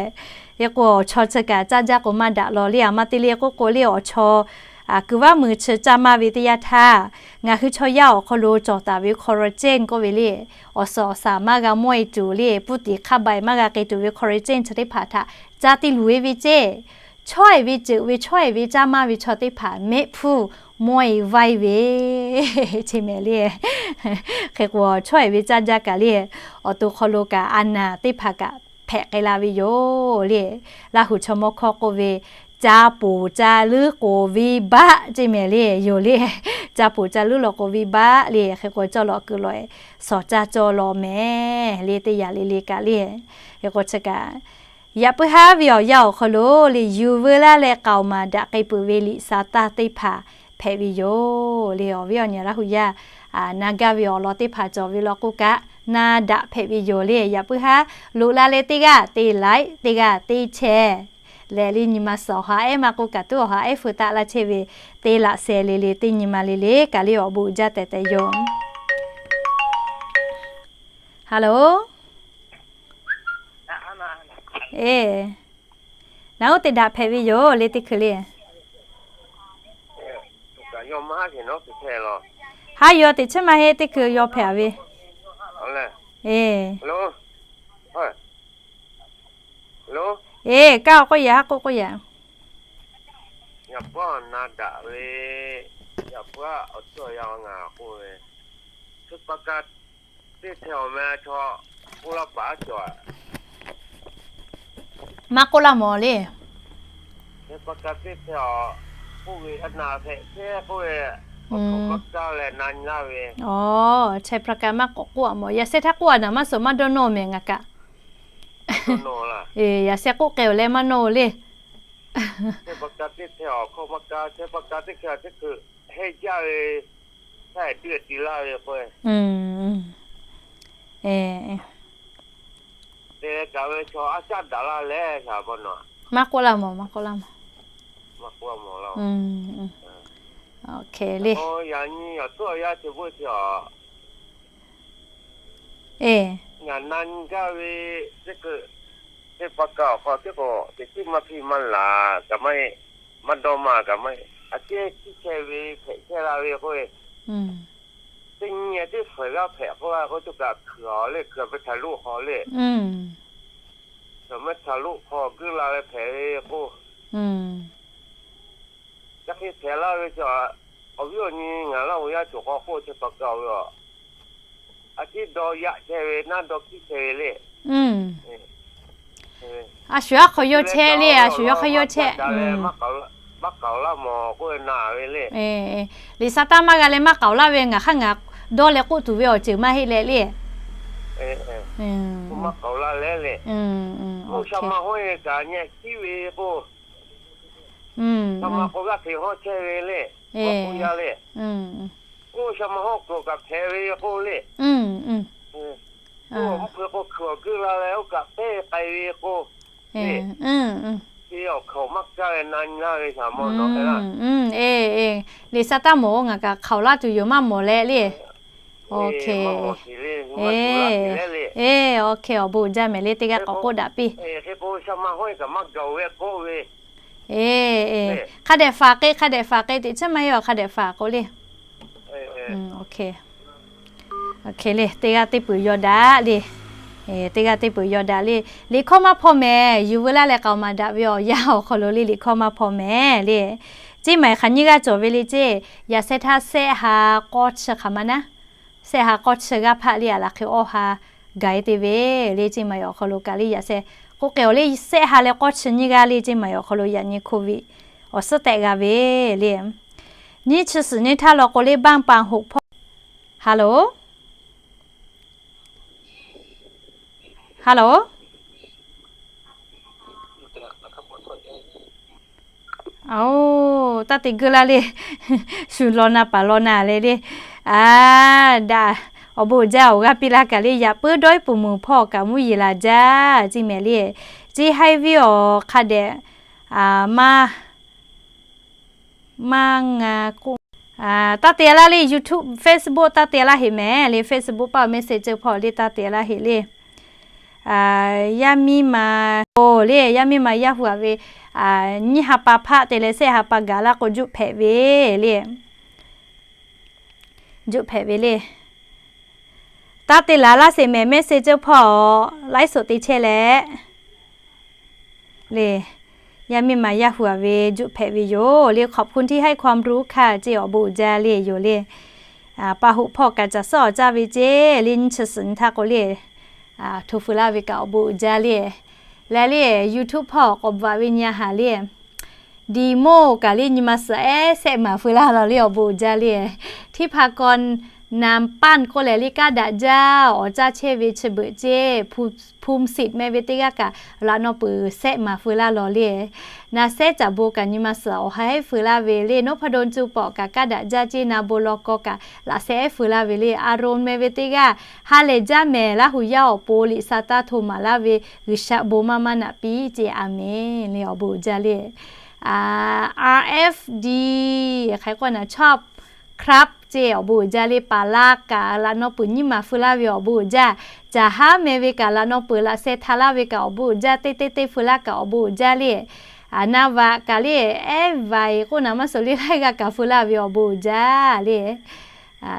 hk'e k'o awˬ chaw chi kaꞈ caˇ jaˇ k'o maˇ daꞈ law le. A ma te le k'oˆ k'o le, awˬ chaw Kuiˬ vaˇ muiˬ chi caˇ maˇ ve teˇ yanˇ htaˇ, ngaˬ hui chaw yaˇ awˬ hk'aw lo cawˬ taˍ ve quarantine k'oˆ ve le, awˬ suhˍ awˬ shaˍ maˇ g'a mawˇ e tuˬ le, ปกติ hk'a baiˬ maˇ g'a k'ai tuˬ ve quarantine chi teˇ hpaˍ htaꞈ ca te luˬ e ve ceˇ. Chawˇ e ve ceuˬ ve chawˇ e ve caˇ maˇ ve chaw teˇ hpaˍ mehˆ hpfuhˇ mawˇ e vaiˇ ve ceˇ mehˍ le. Hk'e k'o, chawˇ e ve caˇ jaˇ kaꞈ le, awˬ to hk'aw lo kaꞈ a naˍ teˇ hpaˍ kaꞈ hpehꞈ k'ai la ve yoˬ le. Laˇ huˍ chaw mawˇ hkawˇ k'oˆ ve, ca poˬ ca leuˉ k'oˍ venˇ baˆ ceˇ mehˍ le yoˬ le. Ca poˬ ca leuˉ law k'oˍ venˇ baˆ le. Hk'e k'o, cawˇ lawꞈ kuiˬ lawꞈ e shawˍ caˇ cawˇ law mehˍ le, teˇ yanˇ le le kaꞈ le. Hk'e k'o, chi kaꞈ yaꞈ puiˉ haˉ ve awˬ yanˇ awˬ hk'aw lo le, yuˬ veu laˇ leh k'aoˍ maˍ daꞈ k'ai peuˬ ve liꞈ sa taˇ teˇ hpaˍ hpehꞈ ve yoˬ le. Awˬ viˉ awˬ nyi Laˇ huˍ yaˇ na gaˇ ve awˬ lawn teˇ hpaˍ cawˬ ve law k'oˆ kaꞈ, na daꞈ hpehꞈ ve yoˬ le. Yaꞈ puiˉ haˉ loꞈ la leh teˇ g'aˇ te laiˉ, teˇ g'aˇ te chehˇ leh le, nyi ma suhˍ awˬ ha ehˉ maˇ k'oˆ kaꞈ, tuˉ awˬ ha ehˉ feu taˆ laˇ chehˇ ve, te laꞈ sheh le le, teˇ nyi ma le le kaꞈ le, awˬ bon uiˍ jaˇ tehꞈ tehꞈ yoˬ. Hello. Eˬ, naˬ oˇ te daꞈ hpehꞈ ve yoˬ le teˇ hkui le. Haˉ yaw teꞈ chiˉ maˇ heˆ, teˇ hkui yaw hpehꞈ ve. Eˬ, eˬ, kaˇ k'oˆ yaꞈ, haˉ k'oˆ k'oˆ yaꞈ. Maˇ k'oˆ laˇ mawˬ le. Aˬ, Chaiˇ Praˍkaˍ maˇ k'awꞈ k'oˆ a mawˬ. Yaꞈ sheh htaˇ k'oˆ a naˍ maˇ suhˍ maˇ dawˇ nawˇ mehˍ ngaˬ kaꞈ. Eˬ, yaꞈ sheh k'oˆ k'ai oˬ leh maˇ nawˇ le. Maˇ k'oˆ laˇ mawˬ, maˇ k'oˆ laˇ mawˬ. Oˇ hk'e le. Eˬ, ngaˬ na nyi gaˇ ve, teˇ hkui, teˇ pa ka awˬ hk'aw teˇ k'o teꞈ chiˉ maˇ hpiˇ maˇ laˬ kaꞈ maˇ heˆ, maˇ dawˇ maˇ kaꞈ maˇ heˆ, a ciˉ chiˇ chehˇ ve hpehꞈ chehˇ la ve k'oˆ ve, teˇ nyi teˇ hpfuhˍ g'aˇ hpehꞈ k'oˆ la k'o, co kaꞈ hkui a le, hkui a ve htaꞈ loˆ haw le, hkui mehˉ htaꞈ loˆ hk'aw geuˆ la ve hpehꞈ ve k'o, ca hk'e hpehꞈ laˇ ve chi, awˬ viˉ awˬ nyi ngaˬ laˇ oˬ yaˇ cawˬ k'aw k'oˆ chi pa ka ve a, a ciˉ dawˇ yaꞈ chehˇ ve naˉ dawˇ hkiˉ chehˇ ve le. A shuˍ aˉ hk'aw yawˇ chehˇ le, a shuˍ yawˇ hk'aw yawˇ chehˇ. Maˇ k'aoˍ laˇ mawˬ k'oˆ ve na ve le. Liꞈ sa taˇ maˇ g'a leh maˇ k'aoˍ laˇ ve, ngaˬ hk'aˇ ngaˬ dawˇ leh k'oˆ tuˬ ve awˬ ceuˬ maˇ heˆ leh le. Maˇ k'aoˍ laˇ leh le. Oˇ sha ma hawˉ e kaꞈ nyi hkiˉ ve k'o, sha ma k'o g'aˇ hteꞈ hawˉ chehˇ ve le. K'oˆ yaˇ le. Oˇ sha ma hawˉ k'o kaꞈ hpehꞈ ve k'o le. Oˇ mvuhˇ hpeu k'o hkui awˬ geuˆ la leh oˇ kaꞈ peˇ k'ai ve k'o le. Te awˬ hkaoˍ maˇ kaˇ leh na nyi laˇ ve shaˍ mawˇ nawˬ hk'e laˇ. Eˬ, liꞈ sa taˇ mawˬ k'o ngaˬ kaꞈ hk'aoˍ laˇ tuˬ yoˬ maˇ mawˬ leh le. Awˬ hk'e, awˬ bon uiˍ jaˇ mehˍ le, teˇ g'aˇ k'awꞈ k'oˆ daꞈ piˇ. Eˬ, hk'a dehꞈ faˍ k'e, hk'a dehꞈ faˍ k'e, teꞈ chiˉ maˇ heˆ a, hk'a dehꞈ faˍ k'o le. Hk'e le, teˇ g'aˇ teˇ peuˬ yaw daꞈ le. Teˇ g'aˇ teˇ peuˬ yaw daꞈ le. Liꞈ hkawˇ maˇ hpaw mehˍ, yuˬ veu laˇ leh k'aoˍ maˍ daꞈ ve awˬ yanˇ awˬ hk'aw lo le, liꞈ hkawˇ maˇ hpaw mehˍ le. Ceˇ maˬ hk'aˬ nyiˇ g'aˇ cawˬ ve le ceˇ, yaꞈ sheh htaˇ sehˆ ha k'awˇ chi hk'aˬ ma naˉ, sehˆ ha k'awˇ chi g'aˇ hpaˆ le a laˬ hk'e awˇ ha gaˬ e te ve le. Ceˇ maˬ awˬ hk'aw lo kaꞈ le yaꞈ sheh k'oˆ k'ai awˬ le, sehˆ ha leh k'awˇ chi nyiˇ g'aˇ le ceˇ maˬ awˬ hk'aw lo yaꞈ nyi COVID awˬ suhˉ tehꞈ g'a ve le. Nyiˇ chi suhˍ nyiˇ htaˇ law k'o le, baˆ paˍ hoꞈ hpawˇ. Hello, hello. Aˬ, taˇ te geuˆ laˇ le. Shu law na paˍ law na le le. A, daꞈ, awˬ bon uiˍ jaˇ, awˬ g'aˇ piˇ laˇ kaꞈ le. Yaꞈ puiˉ dawˇ iˉ puˍ muiˬ hpawˇ kaꞈ mvuhˇ yeˬ laˬ jaˇ ceˇ mehˍ le. Ceˇ haiˉ viˉ awˬ hk'a dehꞈ maˇ, maˇ nga k'oˆ. Taˇ te laˇ le, YouTube, Facebook taˇ te laˇ heꞈ mehˍ le. Facebook paˆ awˬ message hpawˇ le taˇ te laˇ heꞈ le. Yaˇ miˇ ma, oˬ le, yaˇ miˇ ma Yaˇ hu-a ve nyiˇ ha pa hpaˆ te leh shehˆ ha pa gaˬ laˇ k'o juˆ hpehꞈ ve le. Juˆ hpehꞈ ve le. Taˇ te laˬ laˇ sheˍ mehˍ, message hpawˇ laiˉ suhˍ te chehˇ leh le. Yaˇ miˇ ma Yaˇ hu-a ve juˆ hpehꞈ ve yoˬ le. ขอบคุณที่ให้ความรู้ค่ะ ceˇ awˬ bon uiˍ jaˇ le yoˬ le. Pa hoꞈ hpawˇ kaꞈ caˬ suhˉ awˬ caˇ ve ceˇ le. Nyi chi suhˍ nyi htaˇ k'o le, hto feu laˇ ve kaꞈ awˬ bon uiˍ jaˇ le. Leh le YouTube hpawˇ k'awꞈ bvuhꞈ ve nyi a haˍ le. Demo kaꞈ le nyi ma suhˍ ehˉ shehˆ maˍ feu laˇ law le awˬ bon uiˍ jaˇ le. ที่พักกรนามปั้น k'oˆ leh le kaˉ daꞈ jaˇ awˬ caˇ chehˇ ve chi beuꞈ ceˇ, ภูมิสิทธิ์ meh ve teˇ g'aˇ kaꞈ laꞈ naw peuˬ shehˆ maˍ feu laˇ law le. Na sehˉ caꞈ bon kaꞈ nyi ma suhˍ awˬ ha ehˉ feu laˇ ve le. นพดล co pawˍ kaꞈ kaˉ daꞈ jaˇ ceˇ, na bon law kaw kaꞈ laꞈ sheh ehˉ feu laˇ ve le. Aˍronˍ meh ve teˇ g'aˇ ha lehˬ jaˇ mehˍ, Laˇ hu yaˇ awˬ pon liꞈ sa taˇ hto maˍ laˇ ve G'uiˬsha bon maˇ maˇ naꞈ piˇ ceˇ. A menˬ le awˬ bon uiˍ jaˇ le. RFD hk'e k'o na ชอบครับ ceˇ awˬ bon uiˍ jaˇ le. Paˍ laˇ kaꞈ laꞈ naw peuˬ nyiˇ maˍ feu laˇ ve awˬ bon uiˍ jaˇ. Caˬ haˉ meh ve kaꞈ laꞈ naw peuˬ laꞈ sheh htaꞈ laˇ ve kaꞈ awˬ bon uiˍ jaˇ. Teˇ teˇ teˇ feu laˇ kaꞈ awˬ bon uiˍ jaˇ le. Na vaꞈ kaꞈ le, ehˉ vaꞈ e k'oˆ na maˇ suhˍ le, laiˉ g'aˇ kaꞈ feu laˇ ve awˬ bon uiˍ jaˇ le.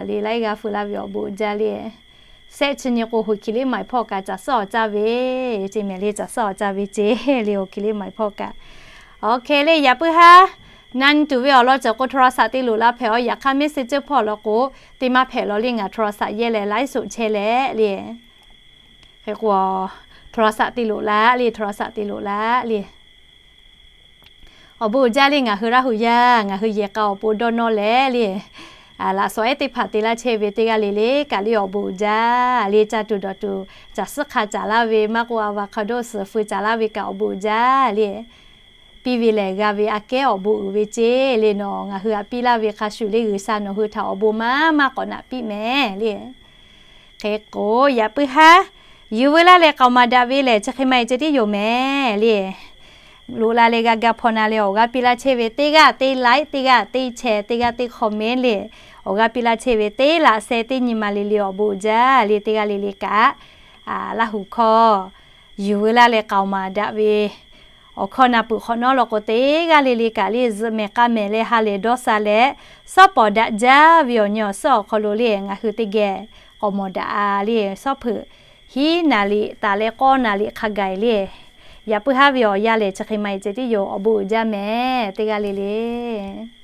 Le laiˉ g'aˇ feu laˇ ve awˬ bon uiˍ jaˇ le. Sehˆ chi nyi k'o, hoꞈ hkiˬ liˇ ma e hpawˇ kaꞈ caˬ suhˉ awˬ caˇ ve ceˇ mehˍ le. Caˬ suhˉ awˬ caˇ ve ceˇ le, hoꞈ hkiˬ liˇ ma e hpawˇ kaꞈ. Oˇ hk'e le, yaꞈ puiˉ haˉ na nyi tuˬ ve awˬ lawn cawˬ k'o โทรศัพท์ te loꞈ la hpehꞈ-aˬ. Yaꞈ hk'aˇ message hpawˇ law k'o, te maˇ hpehꞈ law le. Ngaˬ โทรศัพท์ yehˇ leh laiˉ suhˍ chehˇ leh le. Hk'e k'o, โทรศัพท์ te loꞈ la le, โทรศัพท์ te loꞈ la le. Awˬ bon uiˍ jaˇ le ngaˬ hui Laˇ hu yaˇ, ngaˬ hui yehˬ k'a awˬ pon dawˇ nawˇ leh le, laꞈ shawˍ ehˉ teˇ hpaˍ te laˇ chehˇ ve teˇ g'aˇ le le kaꞈ le awˬ bon uiˍ jaˇ le. Caˇ tuˬ dawˬ tuˬ, caˬ suhˉ hk'a caˍ laˇ ve maˇ k'o, avocado suhˍ feu caˍ laˇ ve kaꞈ awˬ bon uiˍ jaˇ le. Piˇ ve lehˬ g'a ve aꞈ kehˉ awˬ bon uiˍ ve ceˇ le. Nawˬ ngaˬ hui htaꞈ piˇ laˇ ve hk'a shuˍ le, G'uiˬsha nawˬ hui htaꞈ awˬ bon maˇ maˇ k'awꞈ naꞈ piˇ mehˍ le. Hk'e k'o, yaꞈ puiˉ haˉ yuˬ veu laˇ leh k'aoˍ maˍ daꞈ ve lehˬ, chi hk'e ma e ceh tiˉ yoˬ mehˍ le. Loꞈ la leh g'a ga hpaw na leh awˬ g'aˇ piˇ laˇ chehˇ ve teˇ g'aˇ teˇ like, teˇ g'aˇ teˇ share, teˇ g'aˇ teˇ comment le. Awˬ g'aˇ piˇ laˇ chehˇ ve teˇ laꞈ sheh teˇ nyi ma le le awˬ bon uiˍ jaˇ le. Teˇ g'aˇ le le kaꞈ Laˇ hu hkawˇ yuˬ veu laˇ leh k'aoˍ maˍ daꞈ ve awˬ hkawˇ na peuˬ hk'awꞈ nawˉ law k'o, teˇ g'aˇ le le kaꞈ le zuhꞈ mehˍ k'a mehˍ leh ha lehˬ dawˇ sha leh, shawˉ pawˍ daꞈ jaˇ ve awˬ nyi awˬ suhˉ awˬ hk'aw lo le ngaˬ hui teˇ geh k'awꞈ mawˬ daꞈ le. Shawˉ hpeuꞈ hiˉ naˍ liꞈ taˍ leh k'awˇ naˍ liꞈ hk'a gaˬ le. Yaꞈ puiˉ haˉ ve awˬ yanˇ lehˬ, chi hk'e ma e ceh tiˉ yoˬ. Awˬ bon uiˍ jaˇ mehˍ teˇ g'aˇ le le.